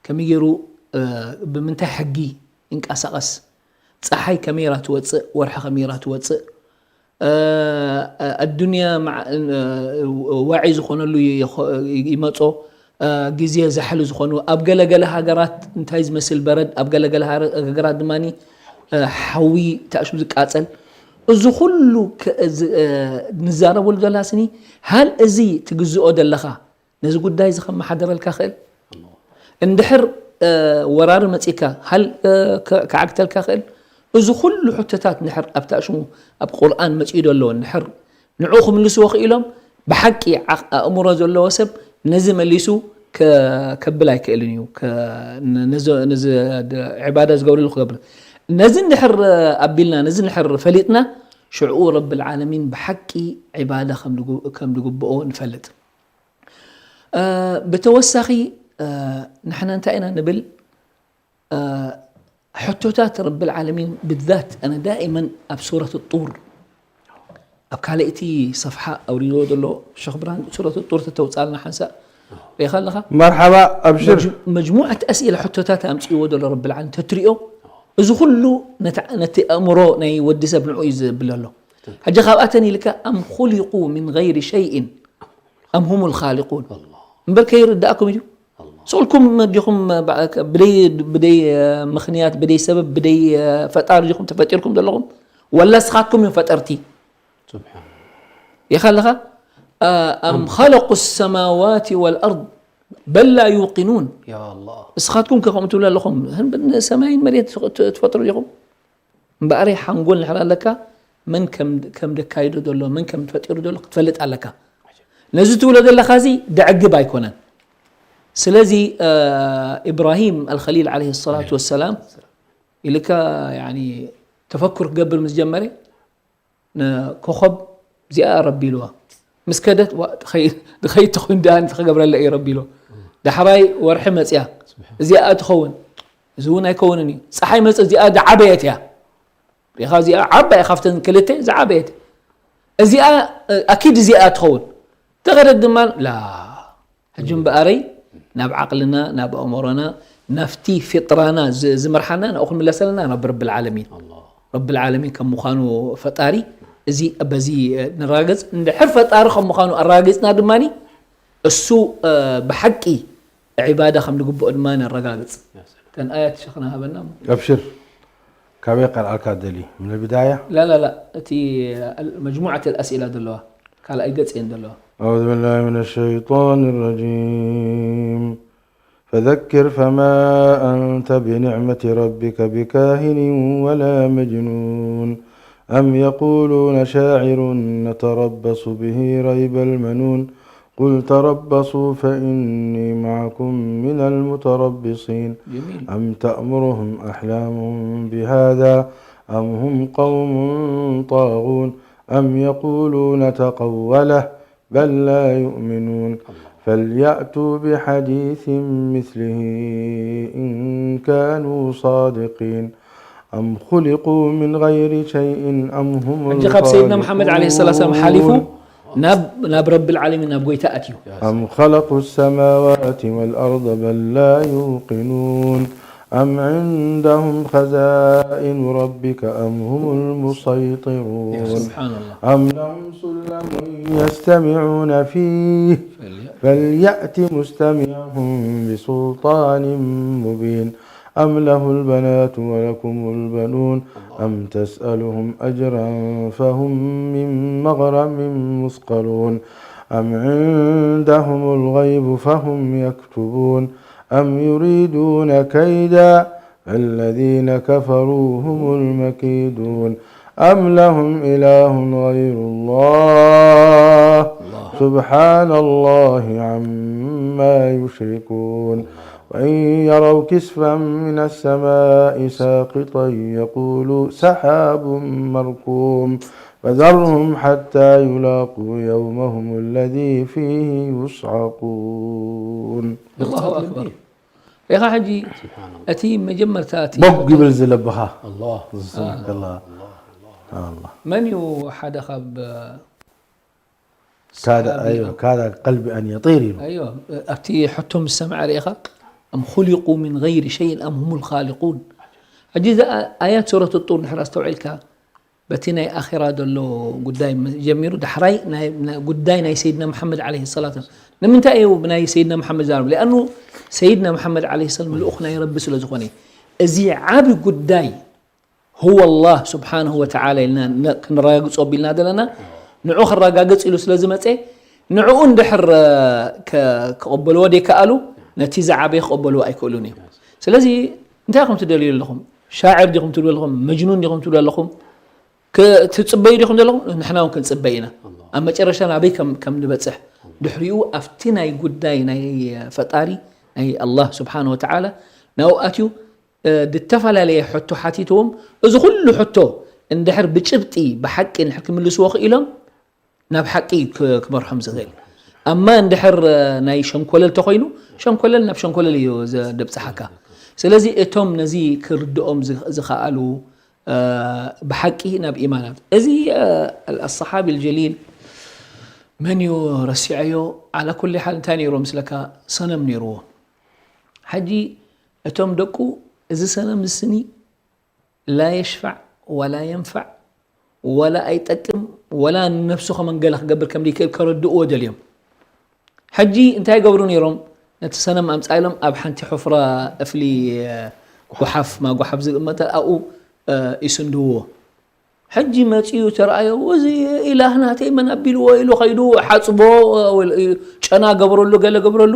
ከመይ ገይሩ ብምንታይ ሕጊ ይንቀሳቐስ ፀሓይ ከመይራ ትወፅእ ወርሒ ከመይራ ትወፅእ ኣዱንያ ዋዒ ዝኾነሉ ይመፆ ግዜ ዛሕሊ ዝኾኑ ኣብ ገለገለ ሃገራት እንታይ ዝመስል በረድ ኣብ ገለገለ ሃገራት ድማ ሓዊ ተኣሽሙ ዝቃፀል እዚ ኩሉ ንዛረበሉ ዘለና ስኒ ሃል እዚ ትግዝኦ ዘለኻ ነዚ ጉዳይ እዚ ከመሓደረልካ ክእል እንድሕር ወራሪ መፂካ ሃል ክዓግተልካ ክእል እዚ ኩሉ ሕቶታት ንድሕር ኣብታ ሽሙ ኣብ ቁርኣን መፂኡ ዘሎ ንድሕር ንዑ ክምልስዎ ክኢሎም ብሓቂ ኣእምሮ ዘለዎ ሰብ ነዚ መሊሱ ከብል ኣይክእልን እዩ ነዚ ዕባዳ ዝገብርሉ ክገብር ነዚ እንድሕር ኣቢልና ነዚ እንድሕር ፈሊጥና ሽዑ ረብል ዓለሚን ብሓቂ ዒባዳ ከም ዝጉ-፣ ከም ዝግብኦ ንፈልጥ። እ፣ ብተወሳኺ፣ እ፣ ንሕና እንታይ ኢና ንብል? እ፣ ሕቶታት ረብል ዓለሚን ብዛት ኣነ ዳኢመን ኣብ ሱረት ጡር ኣብ ካልእቲ ሰፍሓ ኣውሪድዎ ዘሎ ሸኽ ብርሃን ሱረት ጡር ተተውፅኣልና ሓንሳእ ሪኢኻ ኣለኻ? መርሓባ፣ ኣብሽር። መጅ-፣ መጅሙዓት ኣስኢላ ሕቶታት ኣምፅእዎ ዘሎ ረብል ዓለሚን ተትሪኦ፣ እዚ ኩሉ ነቲ፣ ነቲ ኣእምሮ ናይ ወዲ ሰብ ንዑ እዩ ዝብል ኣሎ። ሕጂ ካብኣተን ኢልካ ኣም ኹሊቁ ሚን ገይሪ ሸይእን ኣም ሁሙል ኻሊቁን። እምበር ከይርዳእኩም እዩ። ስቕልኩም ዲኹም ብደይ፣ ብደይ ምኽንያት፣ ብደይ ሰበብ፣ ብደይ ፈጣሪ ዲኹም ተፈጢርኩም ዘለኹም? ወላ ንስኻትኩም እዮም ፈጠርቲ? ስብሓን። ኢኻ ኣለኻ? ኣም ኸለቁ ሰማዋት ወልኣርድ በል ላ ዩቂኑን። ያ ኣላህ። ንስኻትኩም ከ ከምኡ ትብሉ ኣለኹም? ሰማይን መሬት ትፈጥሩ ዲኹም? እምበኣረይ ሓንጎል እንድሕር ኣለካ፣ መን ከም፣ ከም ደካይዶ ዘሎ፣ መን ከም ፈጢሩ ዘሎ ክትፈልጥ ኣለካ። ነዚ ትብሎ ዘለኻ እዚ ደዕግብ ኣይኮነን። ስለዚ፣ እ፣ ኢብራሂም ኣልኸሊል ዓለይሂ ሰላቱ ወሰላም ኢልካ፣ ያኒ፣ ተፈኩር ክገብር ምስ ጀመረ፣ ንኮኸብ እዚኣ ረቢ ኢልዋ። ምስ ከደት፣ ዋ፣ ድኸይ-፣ ድኸይድ ትኹን ደኣ፣ እንታይ ክገብረላ እዩ ረቢ ኢልዋ። ዳሕራይ ወርሒ መጽያ፣ እዚኣ ትኸውን፣ እዚ እውን ኣይከውንን እዩ። ጸሓይ መጽ-፣ እዚኣ ዝዓበየት እያ። ሪኢኻ፣ እዚኣ ዓባይ ካብተን ክልተ ዝዓበየት። እዚኣ፣ ኣኪድ እዚኣ ትኸውን። ተኸደት ድማ፣ ላ። ሕጂ እምበኣረይ፣ ናብ ዓቕልና፣ ናብ ኣእምሮና፣ ናብቲ ፊጥራና ዝ-፣ ዝመርሓና፣ ናብኡ ክንምለስ ኣለና፣ ናብ ረብል ዓለሚን። ኣላህ። ረብል ዓለሚን ከም ምዃኑ ፈጣሪ፣ እዚ፣ በዚ ንራገጽ። እንድሕር ፈጣሪ ከም ምዃኑ ኣረጋጊጽና ድማ፣ እሱ፣ እ፣ ብሓቂ ዒባዳ ከም ዝግብኦ ድማ ነረጋግጽ። ያ ሰላም። እተን ኣያት ሸኽና ሃበና እሞ። ኣብሽር። ካበይ ቀልዓልካ ደሊ? ምን ልብዳያ? ላ፣ ላ፣ ላ። እቲ መጅሙዓት ኣልኣስኢላ ዘለዋ፣ ካልኣይ ገጽ እየን ዘለዋ። أعوذ بالله من الشيطان الرجيم. فذكر فما أنت بنعمة ربك بكاهن ولا مجنون. أم يقولون شاعر نتربص به ريب المنون. قل تربصوا فإني معكم من المتربصين. جميل. أم تأمرهم أحلامهم بهذا أم هم قوم طاغون. أم يقولون تقوله بل لا يؤمنون. الله. فليأتوا بحديث مثله إن كانوا صادقين. أم خلقوا من غير شيء أم هم ሕጂ ካብ ሰይድና መሓመድ ዓለይሂ ሰላም ሓሊፉ الخالقون. ናብ፣ ናብ ረብል ዓለሚን፣ ናብ ጎይታ ኣትዩ። أم خلقوا السماوات والأرض بل لا يوقنون. أم عندهم خزائن ربك أم هم المسيطرون. سبحان الله. أم لهم سلم يستمعون فيه فليأت مستمعهم بسلطان مبين. أم له البنات ولكم البنون. أم تسألهم أجرا فهم من مغرم مثقلون. أم عندهم الغيب فهم يكتبون. أم يريدون كيدا فالذين كفروا هم المكيدون. أم لهم إله غير الله. الله. سبحان الله عما يشركون. وإن يروا كسفا من السماء ساقطا يقولوا سحاب مركوم. فذرهم حتى يلاقوا يومهم الذي فيه يصعقون. الله أكبر. ኢኻ ሕጂ ስብሓንላህ። እቲ መጀመርታ እቲ ቦግ ይብል ዝለብኻ። ኣላህ። ስብሓንላህ። ኣላህ። መን እዩ ሓደ ካብ ካደ፣ ሰሓቢ ኣይወ፣ ካደ ቀልቢ ኣን የጢር ኢሉ። ኣይወ፣ ኣብቲ ሕቶ ምስ ሰምዐ ርኢኻ፣ ኣም ኹሊቁ ሚን ገይሪ ሸይን ኣም ሁሙል ኻሊቁን። ሕጂ እዛ ኣያት ሱረት ጡር እንድሕር ኣስተውዒልካ፣ በቲ ናይ ኣኼራ ዘሎ ጉዳይ ጀሚሩ፣ ዳሕራይ ናይ፣ ናይ ጉዳይ ናይ ሰይድና መሓመድ ዓለይሂ ሰላቱ ወሰላም። ንምንታይ እዩ ብናይ ሰይድና መሓመድ ዛረብ? ሊኣኑ ሰይድና መሓመድ ዓለይሂ ሰላም ልኡኽ ናይ ረቢ ስለ ዝኾነ። እዚ ዓቢ ጉዳይ፣ ሁወ ኣላህ ስብሓንሁ ወተዓላ ኢልና ነ-፣ ክንረጋግጾ ቢልና ዘለና፣ ንዑ ክረጋግጽ ኢሉ ስለ ዝመጸ፣ ንዕኡ እንድሕር፣ እ፣ ከ-፣ ክቕበልዎ ደይከኣሉ፣ ነቲ ዝዓበየ ክቕበልዎ ኣይክእሉን እዮም። ስለዚ፣ እንታይ ኢኹም ትደልዩ ኣለኹም? ሻዕር ዲኹም ትብሉ ኣለኹም? መጅኑን ዲኹም ትብሉ ኣለኹም? ክ-፣ ትጽበዩ ዲኹም ዘለኹም? ንሕና እውን ክንጽበ ኢና። ኣላህ። ኣብ መጨረሻ ናበይ ከም፣ ከም ንበጽሕ። ኣላህ። ድሕሪኡ ኣብቲ ናይ ጉዳይ ናይ ፈጣሪ፣ ናይ ኣላህ ስብሓንሁ ወተዓላ፣ ናብኡ ኣትዩ፣ እ፣ ዝተፈላለየ ሕቶ ሓቲትዎም። እዚ ኩሉ ሕቶ እንድሕር ብጭብጢ ብሓቂ እንድሕር ክምልስዎ ክኢሎም ናብ ሓቂ እዩ ክ- ክመርሖም ዝኽእል። ኣማ እንድሕር ናይ ሸንኮለል ተኾይኑ ሸንኮለል ናብ ሸንኮለል እዩ ዘብጽሓካ። ስለዚ እቶም ነዚ ክርድኦም ዝ- ዝኸኣሉ ብሓቂ ናብ ኢማናት እዚ ኣሰሓቢ ልጀሊል መን እዩ ረሲዐዮ? ዓላ ኩሊ ሓል እንታይ ነይርዎ ምስለካ? ሰነም ነይርዎ። ሕጂ እቶም ደቁ እዚ ሰነም ዝስኒ ላ የሽፋዕ ወላ የንፋዕ ወላ ኣይጠቅም ወላ ንነፍሱ ከመንገለ ክገብር ከም ዘይክእል ከረድእዎ ደልዮም። ሕጂ እንታይ ይገብሩ ነይሮም? ነቲ ሰነም ኣምጻ ኢሎም ኣብ ሓንቲ ሑፍራ እፍሊ ጎሓፍ ማጎሓፍ ዝግመተ ኣብኡ ይስንድዎ። ሕጂ መጺኡ ተረኣዮ፣ እዚ ኢላህ ናተይ መን ኣቢልዎ ኢሉ ከይዱ ሓጽቦ፣ ጨና ገብረሉ፣ ገለ ገብረሉ።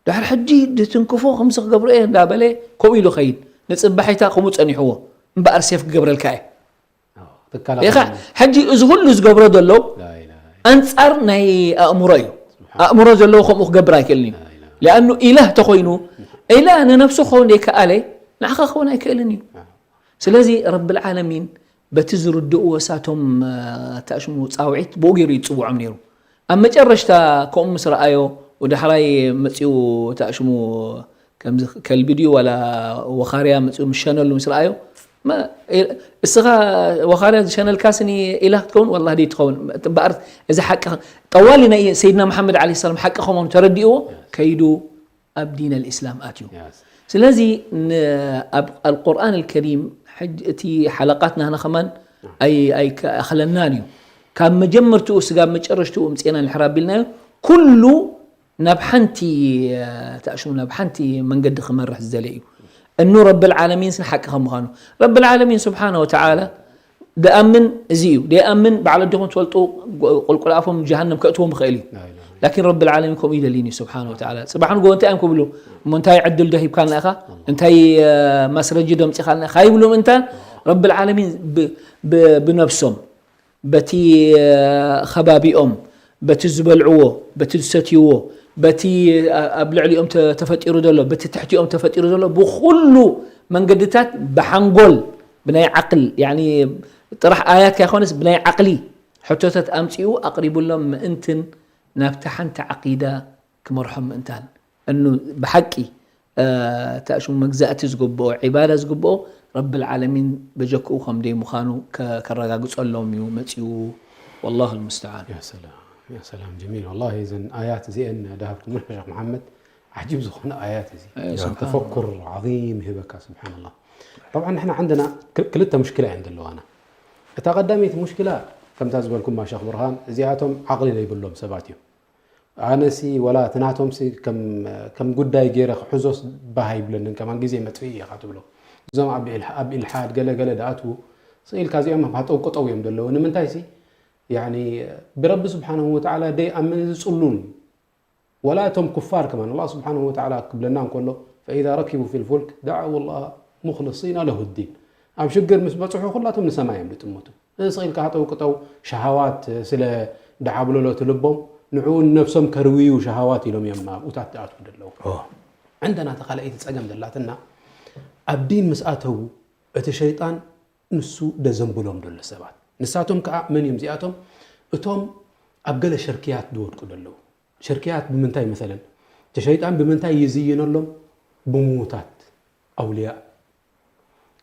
ድሕሪ ሕጂ ድትንክፎ ከምዚ ክገብሮ እየ እንዳበለ ከምኡ ኢሉ ከይድ። ንጽባሒታ ከምኡ ጸኒሕዎ እምበኣር ሴፍ ክገብረልካ እየ። ኢኻ ሕጂ እዚ ኩሉ ዝገብሮ ዘሎ ኣንጻር ናይ ኣእምሮ እዩ። ኣእምሮ ዘለዎ ከምኡ ክገብር ኣይክእልን እዩ። ሊኣኑ ኢላህ ተኾይኑ ኢላህ ንነፍሱ ክኸውን ዘይከኣለ ንዓኻ ክኸውን ኣይክእልን እዩ። ስለዚ ረብል ዓለሚን በቲ ዝርድእዎ እሳቶም ኣታእሽሙ ጻውዒት ብኡ ገይሩ ይጽውዖም ነይሩ። ኣብ መጨረሽታ ከምኡ ምስ ረኣዮ ወዳሕራይ መጺኡ ኣታእሽሙ ከምዚ ከልቢ ድዩ ዋላ ወኻርያ መጺኡ ምስ ሸነሉ ምስ ረኣዮ እስኻ ወኻርያ ዝሸነልካ ስኒ ኢላ ክትከውን ወላ ደይ ትኸውን እምበኣር እዚ ሓቂ ጠዋሊ ናይ ሰይድና መሓመድ ዓለ ሰላም ሓቂ ከምኑ ተረዲእዎ ከይዱ ኣብ ዲን ኣልእስላም ኣትዩ። ስለዚ ኣብ ኣልቁርኣን ኣልከሪም እቲ ሓለቃት ናህና ከማን ኣይኣኽለናን እዩ። ካብ መጀመርትኡ ስጋብ መጨረሽትኡ እምፅና ንሕር ኣቢልናዮ ኩሉ ናብ ሓንቲ ተእሽሙ ናብ ሓንቲ መንገዲ ክመርሕ ዝደለ እዩ። እኑ ረብል ዓለሚን ስን ሓቂ ከም ምዃኑ ረብል ዓለሚን ስብሓነ ወተዓላ ደኣምን እዚ እዩ ደኣምን በዓል ኣዲኹም ትፈልጡ ቁልቁል ኣፎም ጀሃነም ከእትዎም ይኽእል እዩ። ላኪን ረብል ዓለሚን ከምኡ ይደልይን እዩ ስብሓነ ወተዓላ። ፅባሕ ንጎ እንታይ እዮም ክብሉ እሞ እንታይ ዕድል ዶ ሂብካልና ኢኻ እንታይ ማስረጂ ዶ ምፂኻልና ኢኻ ይብሉ ምእንታን ረብል ዓለሚን ብነብሶም በቲ ከባቢኦም በቲ ዝበልዕዎ በቲ ዝሰትይዎ በቲ ኣብ ልዕሊኦም ተፈጢሩ ዘሎ በቲ ትሕቲኦም ተፈጢሩ ዘሎ ብኩሉ መንገድታት ብሓንጎል ብናይ ዓቅል ጥራሕ ኣያት ካይኮነስ ብናይ ዓቅሊ ሕቶታት ኣምፂኡ ኣቅሪቡሎም ምእንትን ናብቲ ሓንቲ ዓቂዳ ክመርሖም ምእንታን እኑ ብሓቂ ተእሽሙ መግዛእቲ ዝግብኦ ዒባዳ ዝግብኦ ረብል ዓለሚን በጀክኡ ከም ደይ ምዃኑ ከረጋግፀሎም እዩ መፂኡ። ወላሁ ልሙስተዓን። ሰላም ጀሚል ወላ እዘን ኣያት እዚአን ዳሃብኩምና ሸክ መሓመድ ዓጂብ ዝኾነ ኣያት እዚ ተፈኩር ዓዚም ይህበካ ስብሓንላ። ጠብዓ ንሕና ዓንደና ክልተ ሙሽኪላ እየን ዘለዋና። እታ ቀዳመይቲ ሙሽኪላ ከምታ ዝበልኩማ ሸክ ብርሃን እዚኣቶም ዓቕሊ ዘይብሎም ሰባት እዮም። ኣነሲ ወላ እቲ ናቶምሲ ከም ጉዳይ ገይረ ክሕዞስ ባህ ኣይብለንን ከማን ግዜ መጥፍኢ ኢኻ ትብሎ። እዞም ኣብ ኢልሓድ ገለ ገለ ድኣትዉ ስኢልካ እዚኦም ሃጠው ቅጠው እዮም ዘለዉ ንምንታይ ሲ ብረቢ ስብሓንሁ ወተዓላ ደይ ኣምን እዚ ጽሉል እዩ። ወላ እቶም ኩፋር ከማን ኣላህ ስብሓንሁ ወተዓላ ክብለና እንከሎ ፈኢዛ ረኪቡ ፊ ልፉልክ ደዓው ላህ ሙክልሲና ለሁ ዲን ኣብ ሽግር ምስ በፅሑ ኩላቶም ንሰማይ እዮም ዝጥምቱ። እዚ ስቕ ኢልካ ሃጠው ቅጠው ሸሃዋት ስለ ድዓብለሎ እቲ ልቦም ንዕኡ ንነብሶም ከርውዩ ሸሃዋት ኢሎም እዮም ኣብኡታት ዝኣትዉ ዘለዉ። ዕንደና እታ ካልኣይቲ ፀገም ዘላትና ኣብ ዲን ምስ ኣተዉ እቲ ሸይጣን ንሱ ደዘንብሎም ዘሎ ሰባት ንሳቶም ከዓ መን እዮም እዚኣቶም እቶም ኣብ ገለ ሽርክያት ዝወድቁ ዘለዉ ሽርክያት ብምንታይ መሰለን እቲ ሸይጣን ብምንታይ ይዝይነሎም ብምዉታት ኣውልያ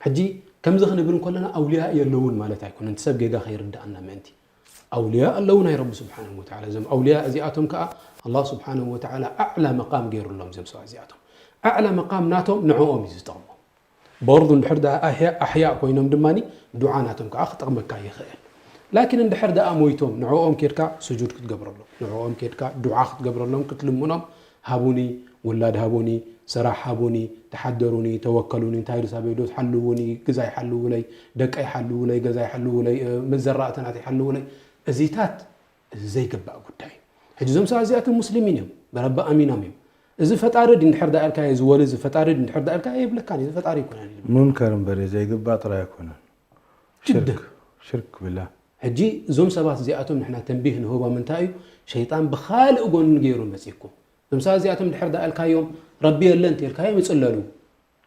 ሕጂ ከምዚ ክንብል እንከለና ኣውልያ የለውን ማለት ኣይኮነን እቲ ሰብ ጌጋ ከይርድኣና ምእንቲ ኣውልያ ኣለዉ ናይ ረቢ ስብሓንሁ ወተዓላ እዞም ኣውልያ እዚኣቶም ከዓ ኣላህ ስብሓንሁ ወተዓላ ኣዕላ መቃም ገይሩሎም እዞም ሰባት እዚኣቶም ኣዕላ መቃም ናቶም ንዕኦም እዩ ዝጠቕሞም በርዱ እንድሕር ደኣ ኣሕያእ ኮይኖም ድማ ዱዓ ናቶም ከዓ ክጠቕመካ ይኽእል ላኪን እንድሕር ደኣ ሞይቶም ንዕኦም ኬድካ ስጁድ ክትገብረሎም ንዕኦም ኬድካ ዱዓ ክትገብረሎም ክትልምኖም ሃቡኒ ውላድ ሃቡኒ ስራሕ ሃቡኒ ተሓደሩኒ ተወከሉኒ እንታይ ድሳበይ ዶ ትሓልውኒ ግዛይ ሓልውለይ ደቀይ ሓልውለይ ገዛይ ሓልውለይ መዘራእቲ ናተይ ሓልውለይ እዚታት እዚ ዘይግባእ ጉዳይ እዩ ሕጂ እዞም ሰባት እዚኣቶም ሙስሊሚን እዮም ብረቢ ኣሚኖም እዮም እዚ ፈጣሪ ድንድሕር ዳ ኢልካዮ እዚ ወሊ እዚ ፈጣሪ ድንድሕር ዳ ኢልካዮ የብለካን እዚ ፈጣሪ ይኮነን እዩ ዝብል። ሙንከር እምበር እዩ ዘይግባእ ጥራይ ኣይኮነን። ጅደ። ሽርክ ሽርክ ብላ። ሕጂ እዞም ሰባት እዚኣቶም ንሕና ተንቢህ ንህቦም እንታይ እዩ ሸይጣን ብኻልእ ጎኒ ገይሩ መፂኩም እዞም ሰባት እዚኣቶም ድሕር ዳ ኢልካዮም ረቢ የለ እንተ ኢልካዮም ይፅለሉ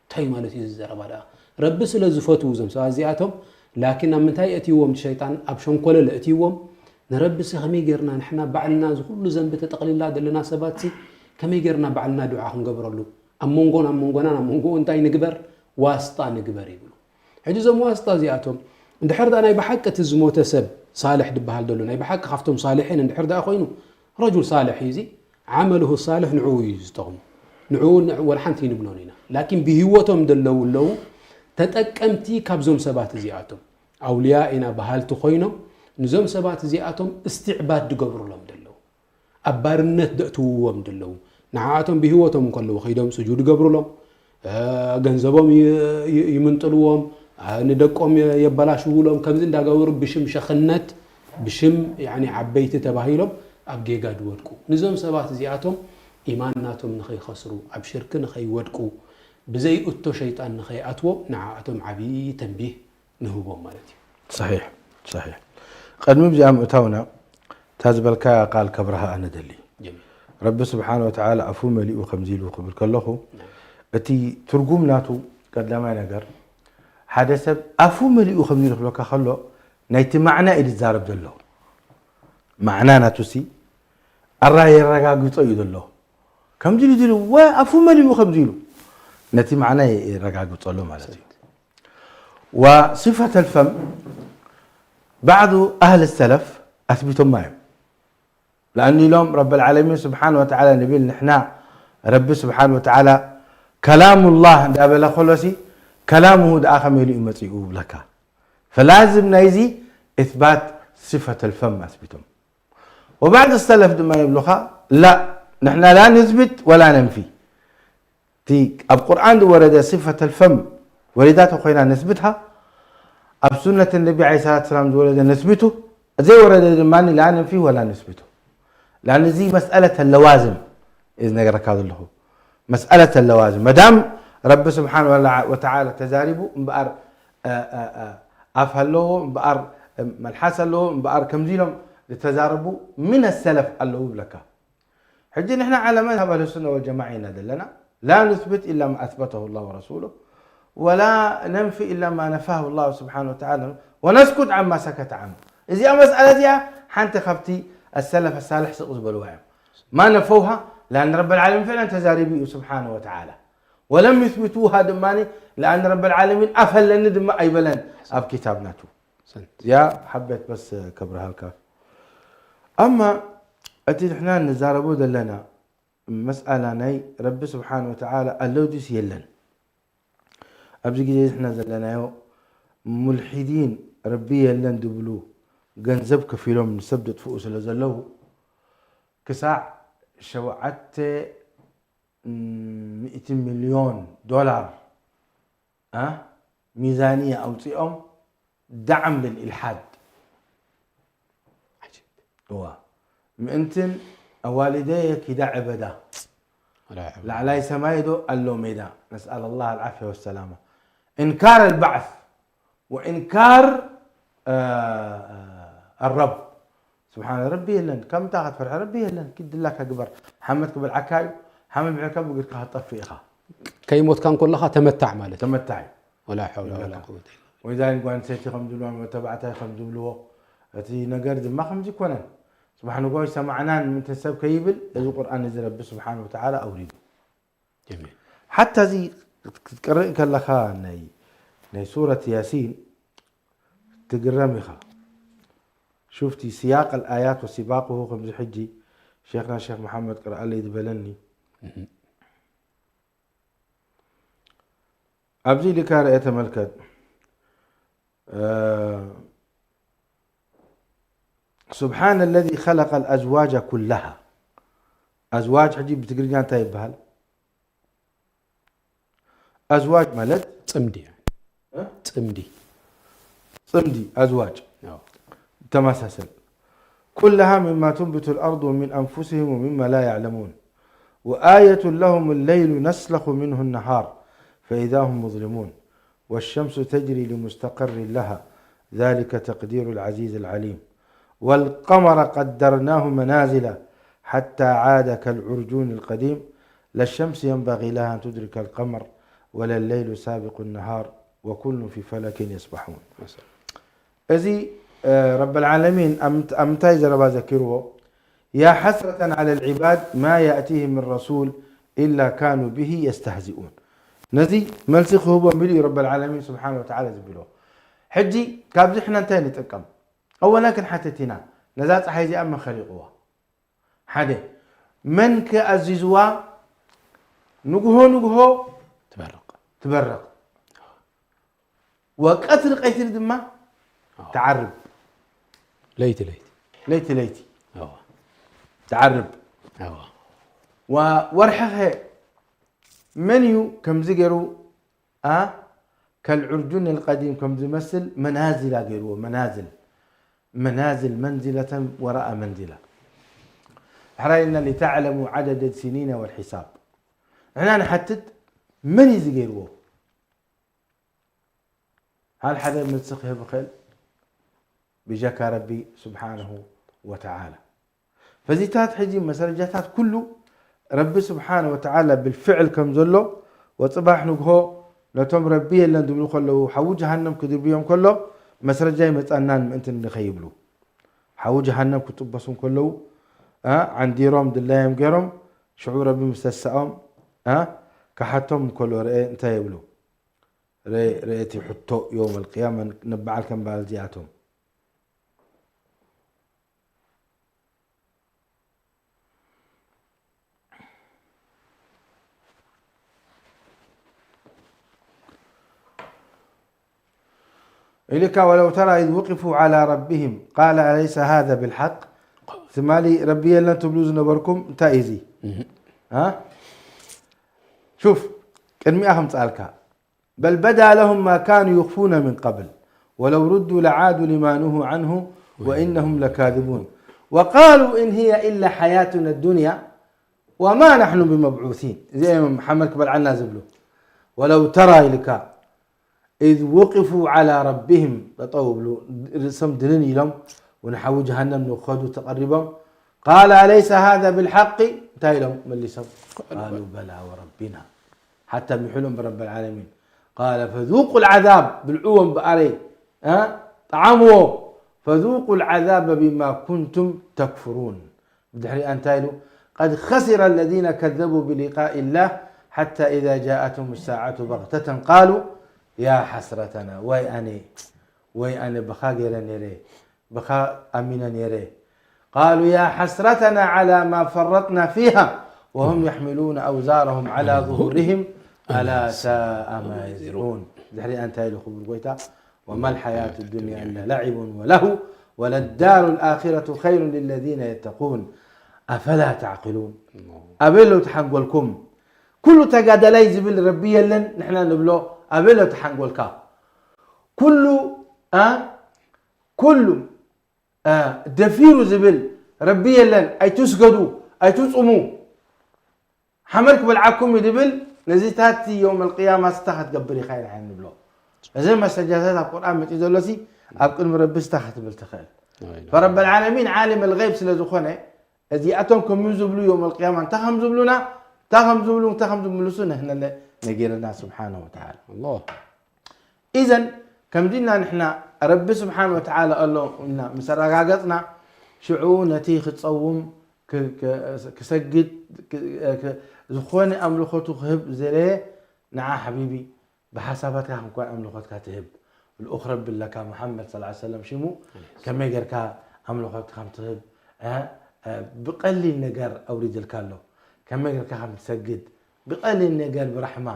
እንታይ ማለት እዩ እዚ ዘረባ ደኣ ረቢ ስለ ዝፈትዉ እዞም ሰባት እዚኣቶም ላኪን ኣብ ምንታይ የእትይዎም? እቲ ሸይጣን ኣብ ሸንኮለል የእትይዎም። ንረቢሲ ከመይ ጌርና ንሕና ባዕልና እዚ ኩሉ ዘንቢ ተጠቕሊላ ዘለና ሰባትሲ ከመይ ጌርና ባዕልና ዱዓ ክንገብረሉ? ኣብ መንጎን ኣብ መንጎናን ኣብ መንጎኡ እንታይ ንግበር? ዋስጣ ንግበር ይብሉ። ሕጂ እዞም ዋስጣ እዚኣቶም እንድሕር ደኣ ናይ ብሓቂ እቲ ዝሞተ ሰብ ሳልሕ ዝበሃል ዘሎ ናይ ብሓቂ ካብቶም ሳልሒን እንድሕር ደኣ ኮይኑ ረጁል ሳልሕ እዩ እዚ ዓመልሁ ሳልሕ ንዕኡ እዩ ዝጠቕሙ። ንዕኡ ን- ወላ ሓንቲ ይንብሎን ኢና። ላኪን ብህይወቶም ዘለዉ ኣለዉ ተጠቀምቲ ካብዞም ሰባት እዚኣቶም ኣውልያ ኢና በሃልቲ ኮይኖም ንዞም ሰባት እዚኣቶም እስትዕባድ ድገብሩሎም ዘለዉ ኣብ ባርነት ደእትውዎም ዘለዉ ንዓኣቶም ብህይወቶም እንከለዉ ከይዶም ስጁድ ይገብሩሎም፣ እ፣ ገንዘቦም ይ- ይ- ይምንጥልዎም፣ እ፣ ንደቆም የ- የበላሽውሎም። ከምዚ እንዳገበሩ ብሽም ሸኽነት ብሽም ያኒ ዓበይቲ ተባሂሎም ኣብ ጌጋ ድወድቁ። ንዞም ሰባት እዚኣቶም ኢማን ናቶም ንኸይኸስሩ ኣብ ሽርክ ንኸይወድቁ ብዘይ እቶ ሸይጣን ንኸይኣትዎም ንዓኣቶም ዓብዪ ተንቢህ ንህቦም ማለት እዩ። صحيح صحيح። ቅድሚ እዚኣ ምእታውና እታ ዝበልካያ ቃል ከብርሃ ኣነ ደሊ። ረቢ ስብሓን ወተዓላ ኣፉ መሊኡ ከምዚ ኢሉ ክብል ከለኹ እቲ ትርጉም ናቱ ቀዳማይ ነገር ሓደ ሰብ ኣፉ መሊኡ ከምዚ ኢሉ ክብለካ ከሎ ናይቲ ማዕና እዩ ዝዛረብ ዘሎ። ማዕና ናቱ ሲ ኣራ የረጋግጾ እዩ ዘሎ። ከምዚ ኢሉ ዝሉ ወ ኣፉ መሊኡ ከምዚ ኢሉ ነቲ ማዕና የረጋግጸሉ ማለት እዩ። وصفة الفم بعض أهل السلف ኣስቢቶማ እዮም። ለኣኒ ኢሎም ረብ ልዓለሚን ስብሓን ወተዓላ ንብል ንሕና ረቢ ስብሓን ወተዓላ ከላሙላህ እንዳበለ ከሎሲ ከላሙሁ ደኣ ከመይ ኢሉ እዩ መፂኡ ብለካ ፈላዝም ናይዚ እትባት ስፈት ልፈም ኣስቢቶም ወባዕድ ሰለፍ ድማ ይብሉኻ ላ ንሕና ላ ንዝብት ወላ ነንፊ እቲ ኣብ ቁርኣን ዝወረደ ስፈት ልፈም ወሪዳቶ ኮይና ነስብትሃ ኣብ ሱነት ነቢ ዓለ ሰላት ሰላም ዝወረደ ነስብቱ ዘይወረደ ድማ ላ ነንፊ ወላ ነስብቱ ላን እዚ መስኣለት ለዋዝም እዩ ዝነገረካ ዘለኹ መስኣለት ለዋዝም መዳም ረቢ ስብሓን ወተዓላ ተዛሪቡ እምበኣር ኣፍ ኣለዎ እምበኣር መልሓስ ኣለዎ እምበኣር ከምዚ ኢሎም ዝተዛረቡ ምን ሰለፍ ኣለዉ ብለካ ሕጂ ንሕና ዓለመ ኣብ ኣህል ሱና ወልጀማዓ ኢና ዘለና ላ ንስብት ኢላ ማ ኣስበተሁ ላ ወረሱሉ ወላ ነንፊ ኢላ ማ ነፋሁ ላ ስብሓን ወተዓላ ወነስኩት ዓማ ሰከተ ዓኑ እዚኣ መስኣላ እዚኣ ሓንቲ ካብቲ ኣሰለፍ ኣሳልሕ ስቕ ዝበልዋ እዮም ማ ነፈውሃ ላን ረብ ልዓለሚን ፍዕለን ተዛሪቡ እዩ ስብሓን ወተዓላ ወለም ዩስብቱሃ ድማ ለኣን ረብ ልዓለሚን ኣፈለኒ ድማ ኣይበለን ኣብ ኪታብ ናቱ እዚኣ ሓበት በስ ከብርሃልካ ኣማ እቲ ንሕና ንዛረቦ ዘለና መስኣላ ናይ ረቢ ስብሓን ወተዓላ ኣለውዲስ የለን ኣብዚ ግዜ ንሕና ዘለናዮ ሙልሒዲን ረቢ የለን ዝብሉ ገንዘብ ከፊሎም ንሰብ ደጥፍኡ ስለ ዘለዉ ክሳዕ ሸውዓተ ሚእቲ ሚልዮን ዶላር ሚዛንያ ኣውፂኦም ዳዓም ልልኢልሓድ እዋ ምእንትን ኣዋልደየ ኪዳ ዕበዳ ላዕላይ ሰማይ ዶ ኣሎ ሜዳ ነስኣል ላህ ኣልዓፍያ ወሰላማ እንካር ኣልባዕስ ወእንካር ኣረብ ስብሓን ረቢ የለን ካብ ምንታይ ክትፈርሐ ረቢ የለን ኪድላካ ግበር ሓመድ ክበልዓካ እዩ ሓመድ ብዕካ ብግርካ ክትጠፍእ ኢኻ ከይሞትካ እንኮለኻ ተመታዕ ማለት እዩ ተመታዕ እዩ ወላ ሐውላ ወላ ቁወተ ኢላ ወሊዛሊክ ጓል ኣንስተይቲ ከም ዝብልዋ ተባዕታይ ከም ዝብልዎ እቲ ነገር ድማ ከምዚ ይኮነን ጽባሕ ንግሆ ይሰማዕናን ምእንቲ ሰብ ከይብል እዚ ቁርኣን እዚ ረቢ ስብሓን ወተዓላ ኣውሪዱ ጀሚል ሓታ እዚ ክትቅርእ ከለኻ ናይ ናይ ሱረት ያሲን ትግረም ኢኻ ሹፍቲ ስያቅ ኣልኣያት ወሲባቅሁ ከምዚ ሕጂ ሼክና ሼክ መሓመድ ቅርኣለይ ዝበለኒ ኣብዚ ኢልካ ርአ ተመልከት سبحان الذي خلق الأزواج كلها أزواج ሕጂ ብትግርኛ እንታይ ይበሃል ኣዝዋጅ ማለት ፅምዲ ፅምዲ ፅምዲ ኣዝዋጅ ተመሳሰል كلها مما تنبت الأرض ومن أنفسهم ومما لا يعلمون وآية لهم الليل نسلخ منه النهار فإذا هم مظلمون والشمس تجري لمستقر لها ذلك تقدير العزيز العليم والقمر قدرناه منازل حتى عاد كالعرجون القديم لا الشمس ينبغي لها أن تدرك القمر ولا الليل سابق النهار وكل في فلك يسبحون እዚ ረብ ልዓለሚን ኣብ ምንታይ ዘረባ ዘኪርዎ? يا حسرة على العباد ما يأتيهم من رسول إلا كانوا به يستهزئون። ነዚ መልሲ ክህቦም ኢሉ እዩ ረብ ልዓለሚን ስብሓን ወተዓላ ዝብልዎ። ሕጂ ካብዚ ሕና እንታይ ንጥቀም? ኣወላ ክንሓትት ኢና፣ ነዛ ፀሓይ እዚኣ መን ኸሊቕዋ? ሓደ፣ መን ከ ኣዚዝዋ ንግሆ ንግሆ ትበርቕ። ትበርቕ፣ ወቀትሪ ቀትሪ ድማ ትዓርብ። ለይቲ ለይቲ። ለይቲ ለይቲ ትዓርብ። ወርሕኸ መን እዩ ከምዚ ገይሩ ኣ ከልዑርጁን ልቀዲም ከም ዝመስል መናዝላ ገይርዎ። መናዝል መናዝል መንዝለተን ወራኣ መንዝላ ሕራይ ኢልና ሊተዕለሙ ዓደደ ሲኒነ ወልሒሳብ። ንሕና ንሓትት መን እዩ ዝገይርዎ? ሃል ሓደ መልሲ ክህብ ይኽእል ብጀካ ረቢ ስብሓንሁ ወተዓላ። ፈዚታት ሕጂ መሰረጃታት ኩሉ ረቢ ስብሓን ወተዓላ ብልፍዕል ከም ዘሎ ወፅባሕ ንግሆ ነቶም ረቢ የለን ዝብሉ ከለዉ ሓዊ ጀሃነም ክድርብዮም ከሎ መስረጃ ይመፃናን ምእንቲ ንኸይብሉ ሓዊ ጀሃነም ክጥበሱ ከለዉ ዓንዲሮም ድላዮም ገይሮም ሽዑ ረቢ ምስ ተሳኦም ክሓቶም ከሎ ርአ እንታይ የብሉ ርአ እቲ ሕቶ ዮም ኣልቅያማ ንበዓል ከም በዓል እዚኣቶም ኢልካ ولو ترى إذ وقفوا على ربهم قال أليس هذا بالحق ትማሊ ረቢ የለን ትብሉ ዝነበርኩም እንታይ እዩ እዚ ሹፍ ቅድሚኣ ከምፅኣልካ بل بدا لهم ما كانوا يخفون من قبل ولو ردوا لعادوا لما نهوا عنه وإنهم لكاذبون وقالوا إن هي إلا حياتنا الدنيا وما نحن بمبعوثين እዚኦም ሓመድ ክበልዓና ዝብሉ ولو ترى ኢልካ إذ وقفوا على ربهم ጠጠው ብሉ ርእሶም ድንን ኢሎም ونحو جهنم ንኸዱ ተቐሪቦም قال أليس هذا بالحق እንታይ ኢሎም መሊሶም قالوا بلى وربنا ሓታ ምሕሎም ብረብ ዓለሚን قال فذوقوا العذاب ብልዕዎም ብኣረይ ጠዓምዎ فذوقوا العذاب بما كنتم تكفرون ብድሕሪኣ እንታይ ኢሉ قد خسر الذين كذبوا بلقاء الله حتى إذا جاءتهم الساعة بغتة قالوا يا حسرتنا ወይ ኣነ ወይ ኣነ ብኻ ገይረ ነይረ ብኻ ኣሚነ ነይረ قالوا يا حسرتنا على ما فرطنا فيها وهم يحملون أوزارهم على ظهورهم ألا ساء ما يزرون ድሕሪኣ እንታይ ኢሉ ክቡር ጎይታ وما الحياة الدنيا إلا لعب ولهو وللدار الآخرة خير للذين يتقون أفلا تعقلون ኣበይ ኣሎ ተሓንጎልኩም ኩሉ ተጋዳላይ ዝብል ረቢ የለን ንሕና ንብሎ ኣበይ ኣሎ ተሓንጎልካ ኩሉ ኩሉ ደፊሩ ዝብል ረቢ የለን ኣይትስገዱ ኣይትፁሙ ሓመድ ክበልዓኩም እዩ ዝብል ነዚታት ዮም ኣልቅያማ ስታ ክትገብር ኢኻ ኢና ንብሎ እዚ መሰጃታት ኣብ ቁርኣን መፂኡ ዘሎ ሲ ኣብ ቅድሚ ረቢ ስታ ክትብል ትኽእል ፈረብ ልዓለሚን ዓሊም ልغይብ ስለ ዝኾነ እዚኣቶም ከም ዝብሉ ዮም ኣልቅያማ እንታይ ከም ዝብሉና እንታይ ከም ዝብሉ እንታይ ከም ዝምልሱ ንህነለ ነጊርና ስብሓነ ወተዓላ ኢዘን ከምዚ ኢልና ንሕና ረቢ ስብሓን ወተዓላ ኣሎ ኢልና ምስ ኣረጋገፅና ሽዑ ነቲ ክፀውም ክሰግድ ዝኾነ ኣምልኾቱ ክህብ ዝደለየ ንዓ ሓቢቢ ብሓሳባትካ ክንኮን ኣምልኾትካ ትህብ ልኡኽ ረቢ ኣለካ ሙሓመድ ስ ሰለም ሽሙ ከመይ ጌርካ ኣምልኾትካ ከም ትህብ ብቐሊል ነገር ኣውሪድልካ ኣሎ ከመይ ጌርካ ከም ትሰግድ ብቐሊል ነገር ብራሕማ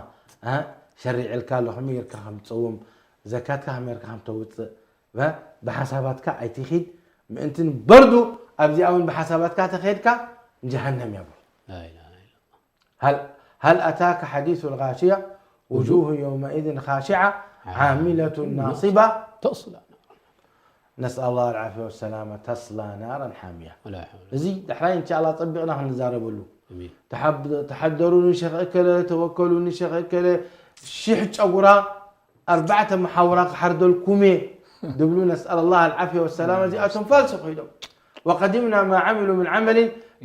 ሸሪዕልካ ኣሎ ከመይ ጌርካ ከም ትፀውም ዘካትካ ከመይ ጌርካ ከም ተውፅእ ብሓሳባትካ ኣይትኺድ ምእንቲ በርዱ ኣብዚኣ እውን ብሓሳባትካ ተኸድካ ጀሃነም ያብሩ هل هل أتاك حديث الغاشية وجوه يومئذ خاشعة عاملة ناصبة تصلى نسأل الله العافية والسلامة تصلى نارا حامية ولا حول እዚ ዳሕራይ እንሻ ኣላ ጸቢቕና ክንዛረበሉ ተሓደሩኒ ሸኽ እከለ ተወከሉኒ ሸኽ እከለ ሽሕ ጨጉራ ኣርባዕተ መሓውራ ክሓርደልኩም እየ ድብሉ ነስኣል ላህ ኣልዓፍያ ወሰላም እዚኣቶም ፋልሲ ኮይዶም وقدمنا ما عملوا من عمل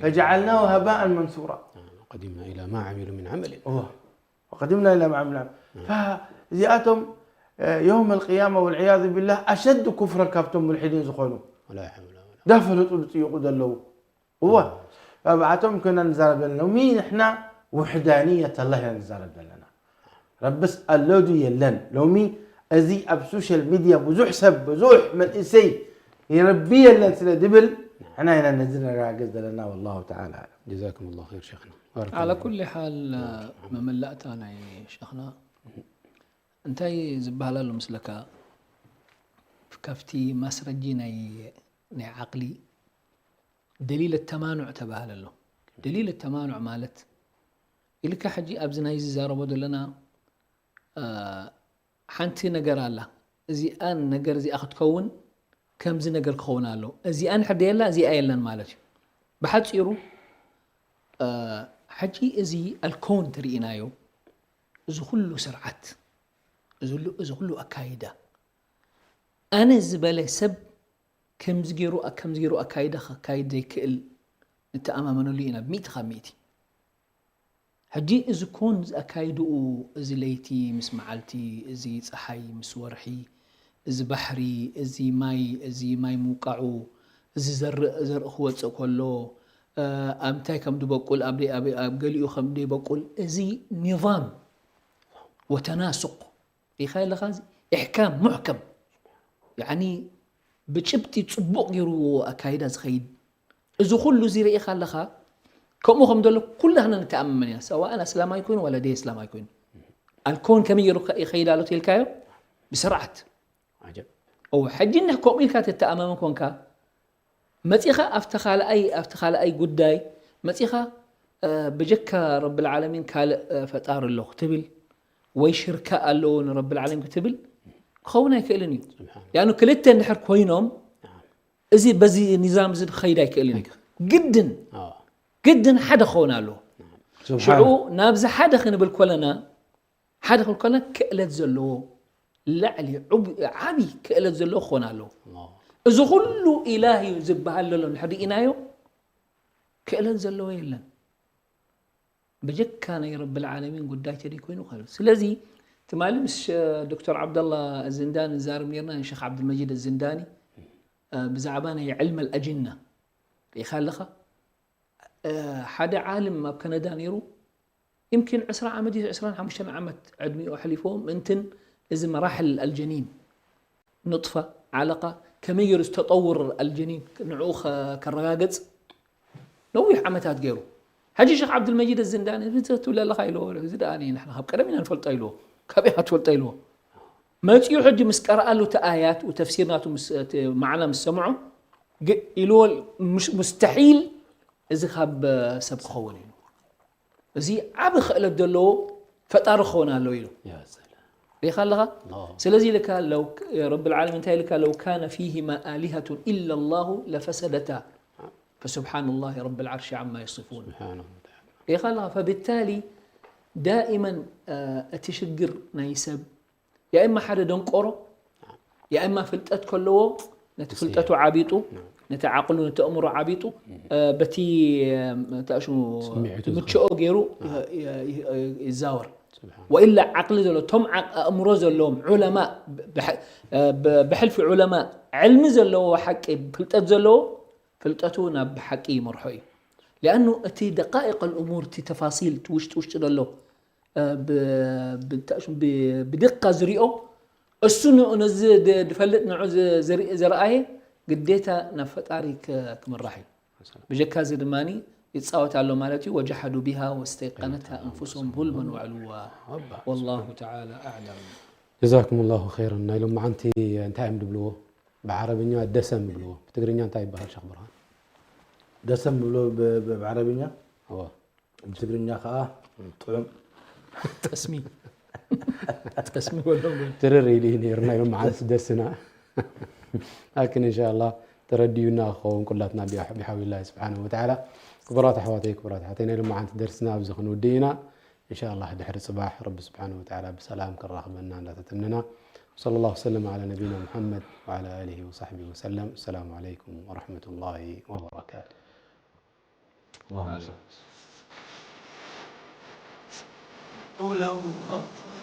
فجعلناه هباء منثورا قدمنا إلى ما عملوا من عمل وقدمنا إلى ما عملوا እዚኣቶም የውም ኣልቅያማ ወልዕያዙ ቢላህ ኣሸዱ ኩፍረን ካብቶም ሙልሒዲን ዝኾኑ። ዳፈለጡ ዝጥይቑ ዘለዉ እወ። ኣብኣቶም ኮይና ንዛረብ ዘለና ሎሚ ንሕና ውሕዳንየት ኣላህ ኢና ንዛረብ ዘለና። ረብስ ኣሎ ድዩ የለን? ሎሚ እዚ ኣብ ሶሻል ሚድያ ብዙሕ ሰብ ብዙሕ መንእሰይ ረቢ የለን ስለ ዝብል ንሕና ኢና ነዚ ነረጋግጽ ዘለና። ወላሁ ተዓላ ኣዕለም። ጀዛኩም ላሁ ኸይር ሸይኽና። ባረከላሁ ዓላ ፊኩም። ኩሊ ሓል መመላእታ ናይ ሸኽና እንታይ ዝበሃል ኣሎ ምስለካ ካብቲ ማስረጂ ናይ ናይ ዓቕሊ ደሊል ተማኑዕ ተባህለ ኣሎ። ደሊል ተማኑዕ ማለት ኢልካ ሕጂ ኣብዚ ናይ ዝዛረቦ ዘለና ሓንቲ ነገር ኣላ። እዚኣ ነገር እዚኣ ክትከውን ከምዚ ነገር ክኸውን ኣሎ። እዚኣ እንድሕር ደየላ እዚኣ የለን ማለት እዩ። ብሓፂሩ ሕጂ እዚ ኣልኮን ትርኢናዮ እዚ ኩሉ ስርዓት እዚ ኩሉ ኣካይዳ ኣነ ዝበለ ሰብ ከምዚ ገይሩ ከምዚ ገይሩ ኣካይዳ ከካይድ ዘይክእል ንተኣማመነሉ ኢና ብሚእቲ ካብ ሚእቲ። ሕጂ እዚ ኮን ኣካይድኡ እዚ ለይቲ ምስ መዓልቲ፣ እዚ ፀሓይ ምስ ወርሒ፣ እዚ ባሕሪ፣ እዚ ማይ፣ እዚ ማይ ምውቃዑ፣ እዚ ዘርእ ዘርእ ክወፅእ ከሎ ኣብ ምንታይ ከም ድበቁል ኣብ ገሊኡ ከም ደይበቁል እዚ ኒዛም ወተናሱቅ ሪኢኻ ኣለኻ እዚ ኢሕካም ሙሕከም ያኒ ብጭብጢ ፅቡቕ ገይሩ ኣካይዳ ዝኸይድ እዚ ኩሉ እዚ ርኢኻ ኣለኻ ከምኡ ከም ዘሎ ኩላህና ንተኣማመን ኢና ሰዋእን ኣስላማይ ኮይኑ ዋላ ደይ ኣስላማይ ኮይኑ ኣልኮን ከመይ ገይሩ ይኸይድ ኣሎ ተልካዮ ብስርዓት ዓጀብ እው ሕጂ እንድሕ ከምኡ ኢልካ ተተኣማመን ኮንካ መፂኻ ኣብቲ ካልኣይ ኣብቲ ካልኣይ ጉዳይ መፂኻ ብጀካ ረብል ዓለሚን ካልእ ፈጣሪ ኣሎ ክትብል ወይ ሽርካ ኣለዎ ንረብል ዓለሚን ክትብል ክኸውን ኣይክእልን እዩ ያኑ ክልተ እንድሕር ኮይኖም እዚ በዚ ኒዛም እዚ ክኸይድ ኣይክእልን እዩ ግድን ግድን ሓደ ክኸውን ኣለዎ ሽዑ ናብዚ ሓደ ክንብል ኮለና ሓደ ክንብል ኮለና ክእለት ዘለዎ ላዕሊ ዓብዪ ክእለት ዘለዎ ክኾን ኣለዎ እዚ ኩሉ ኢላህ እዩ ዝበሃል ዘሎ እንድሕር ርኢናዮ ክእለት ዘለዎ የለን ብጀካ ናይ ረብል ዓለሚን ጉዳይ ተደይ ኮይኑ ካል ስለዚ ትማሊ ምስ ዶክተር ዓብደላ ዝንዳኒ ንዛርብ ነርና ንሸክ ዓብድልመጂድ ዝንዳኒ ብዛዕባ ናይ ዕልም ኣልኣጅና ርኢኻ ኣለኻ ሓደ ዓልም ኣብ ከነዳ ነይሩ يمكن عشرة ዓመት እዩ عشرة ዓመት ዕድሚኡ ኣሕሊፍዎ ምእንትን እዚ መራሕል ኣልጀኒን ኑጥፋ ዓለቃ ከመይ ገይሩ ዝተጠውር ኣልጀኒን ንዕኡ ከረጋገፅ ነዊሕ ዓመታት ገይሩ ሕጂ ሸክ ዓብድልመጂድ እዚ እንዳ ትብል ኣለካ ኢልዎ እዚ ደኣ ንሕና ካብ ቀደም ኢና ንፈልጦ ኢልዎ ካብ ኢኻ ትፈልጦ ኢልዎ መፂኡ ሕጂ ምስ ቀረኣሉ እቲ ኣያት ተፍሲር ናቱ ማዕና ምስ ሰምዖ ኢልዎ ሙስተሒል እዚ ካብ ሰብ ክኸውን ኢሉ እዚ ዓብ ክእለት ዘለዎ ፈጣሪ ክኸውን ኣሎ ኢሉ ሪኻ ኣለኻ ስለዚ ኢልካ ረቢ ዓለም እንታይ ኢልካ ለው ካነ ፊሂማ ኣሊሀቱን ኢላ ላሁ ለፈሰደታ ፈስብሓን ላህ ረቢ ልዓርሺ ዓማ የስፉን ሪኻ ኣለኻ ፈብታሊ ዳኢመን እቲ ሽግር ናይ ሰብ ያእማ ሓደ ደንቆሮ ያእማ ፍልጠት ከለዎ ነቲ ፍልጠቱ ዓቢጡ ነቲ ዓቅሉ ነቲ ኣእምሮ ዓቢጡ በቲ ምችኦ ገይሩ ይዛወር ወኢላ ዓቅሊ ዘሎ ቶም ኣእምሮ ዘለዎም ዑለማ ብሕልፊ ዑለማ ዕልሚ ዘለዎ ሓቂ ፍልጠት ዘለዎ ፍልጠቱ ናብ ሓቂ ይመርሖ እዩ ሊኣኑ እቲ ደቃኢቅ ልእሙር እቲ ተፋሲል እቲ ውሽጢ ውሽጢ ዘሎ ብድቃ ዝሪኦ እሱ ንኡ ነዚ ድፈልጥ ንዑ ዘርኣየ ግዴታ ናብ ፈጣሪ ክምራሕ እዩ ብጀካ እዚ ድማ ይፃወት ኣሎ ማለት እዩ ወጀሓዱ ቢሃ ወስተይቀነታ ኣንፉሶም ظልመን ወዕልዋ ወላሁ ተዓላ ኣዕለም ጀዛኩም ላሁ ኸይረን ናይ ሎመዓንቲ እንታይ እዮም ድብልዎ ብዓረብኛ ደሰም ይብልዎ ብትግርኛ እንታይ ይበሃል ሸክ ብርሃን ደሰም ብሎ ብዓረብኛ ብትግርኛ ከዓ ጥዑም ጠስሚ ጠስሚ በሎም ትርር ኢሉ እዩ ነይሩ ናይ ሎመዓንቲ ደስና ላኪን እንሻላ ተረዲዩና ክኸውን ኩላትና ብሓውላ ስብሓን ወተዓላ ክቡራት ኣሕዋተይ ክቡራት ኣሕዋተይ ናይ ሎመዓንቲ ደርስና ኣብዚ ክንውድእ ኢና እንሻላ ድሕሪ ፅባሕ ረቢ ስብሓን ወተዓላ ብሰላም ክራኽበና እንዳተተምነና وصلى الله وسلم على نبينا محمد وعلى آله وصحبه وسلم السلام عليكم ورحمة الله وبركاته اللهم صل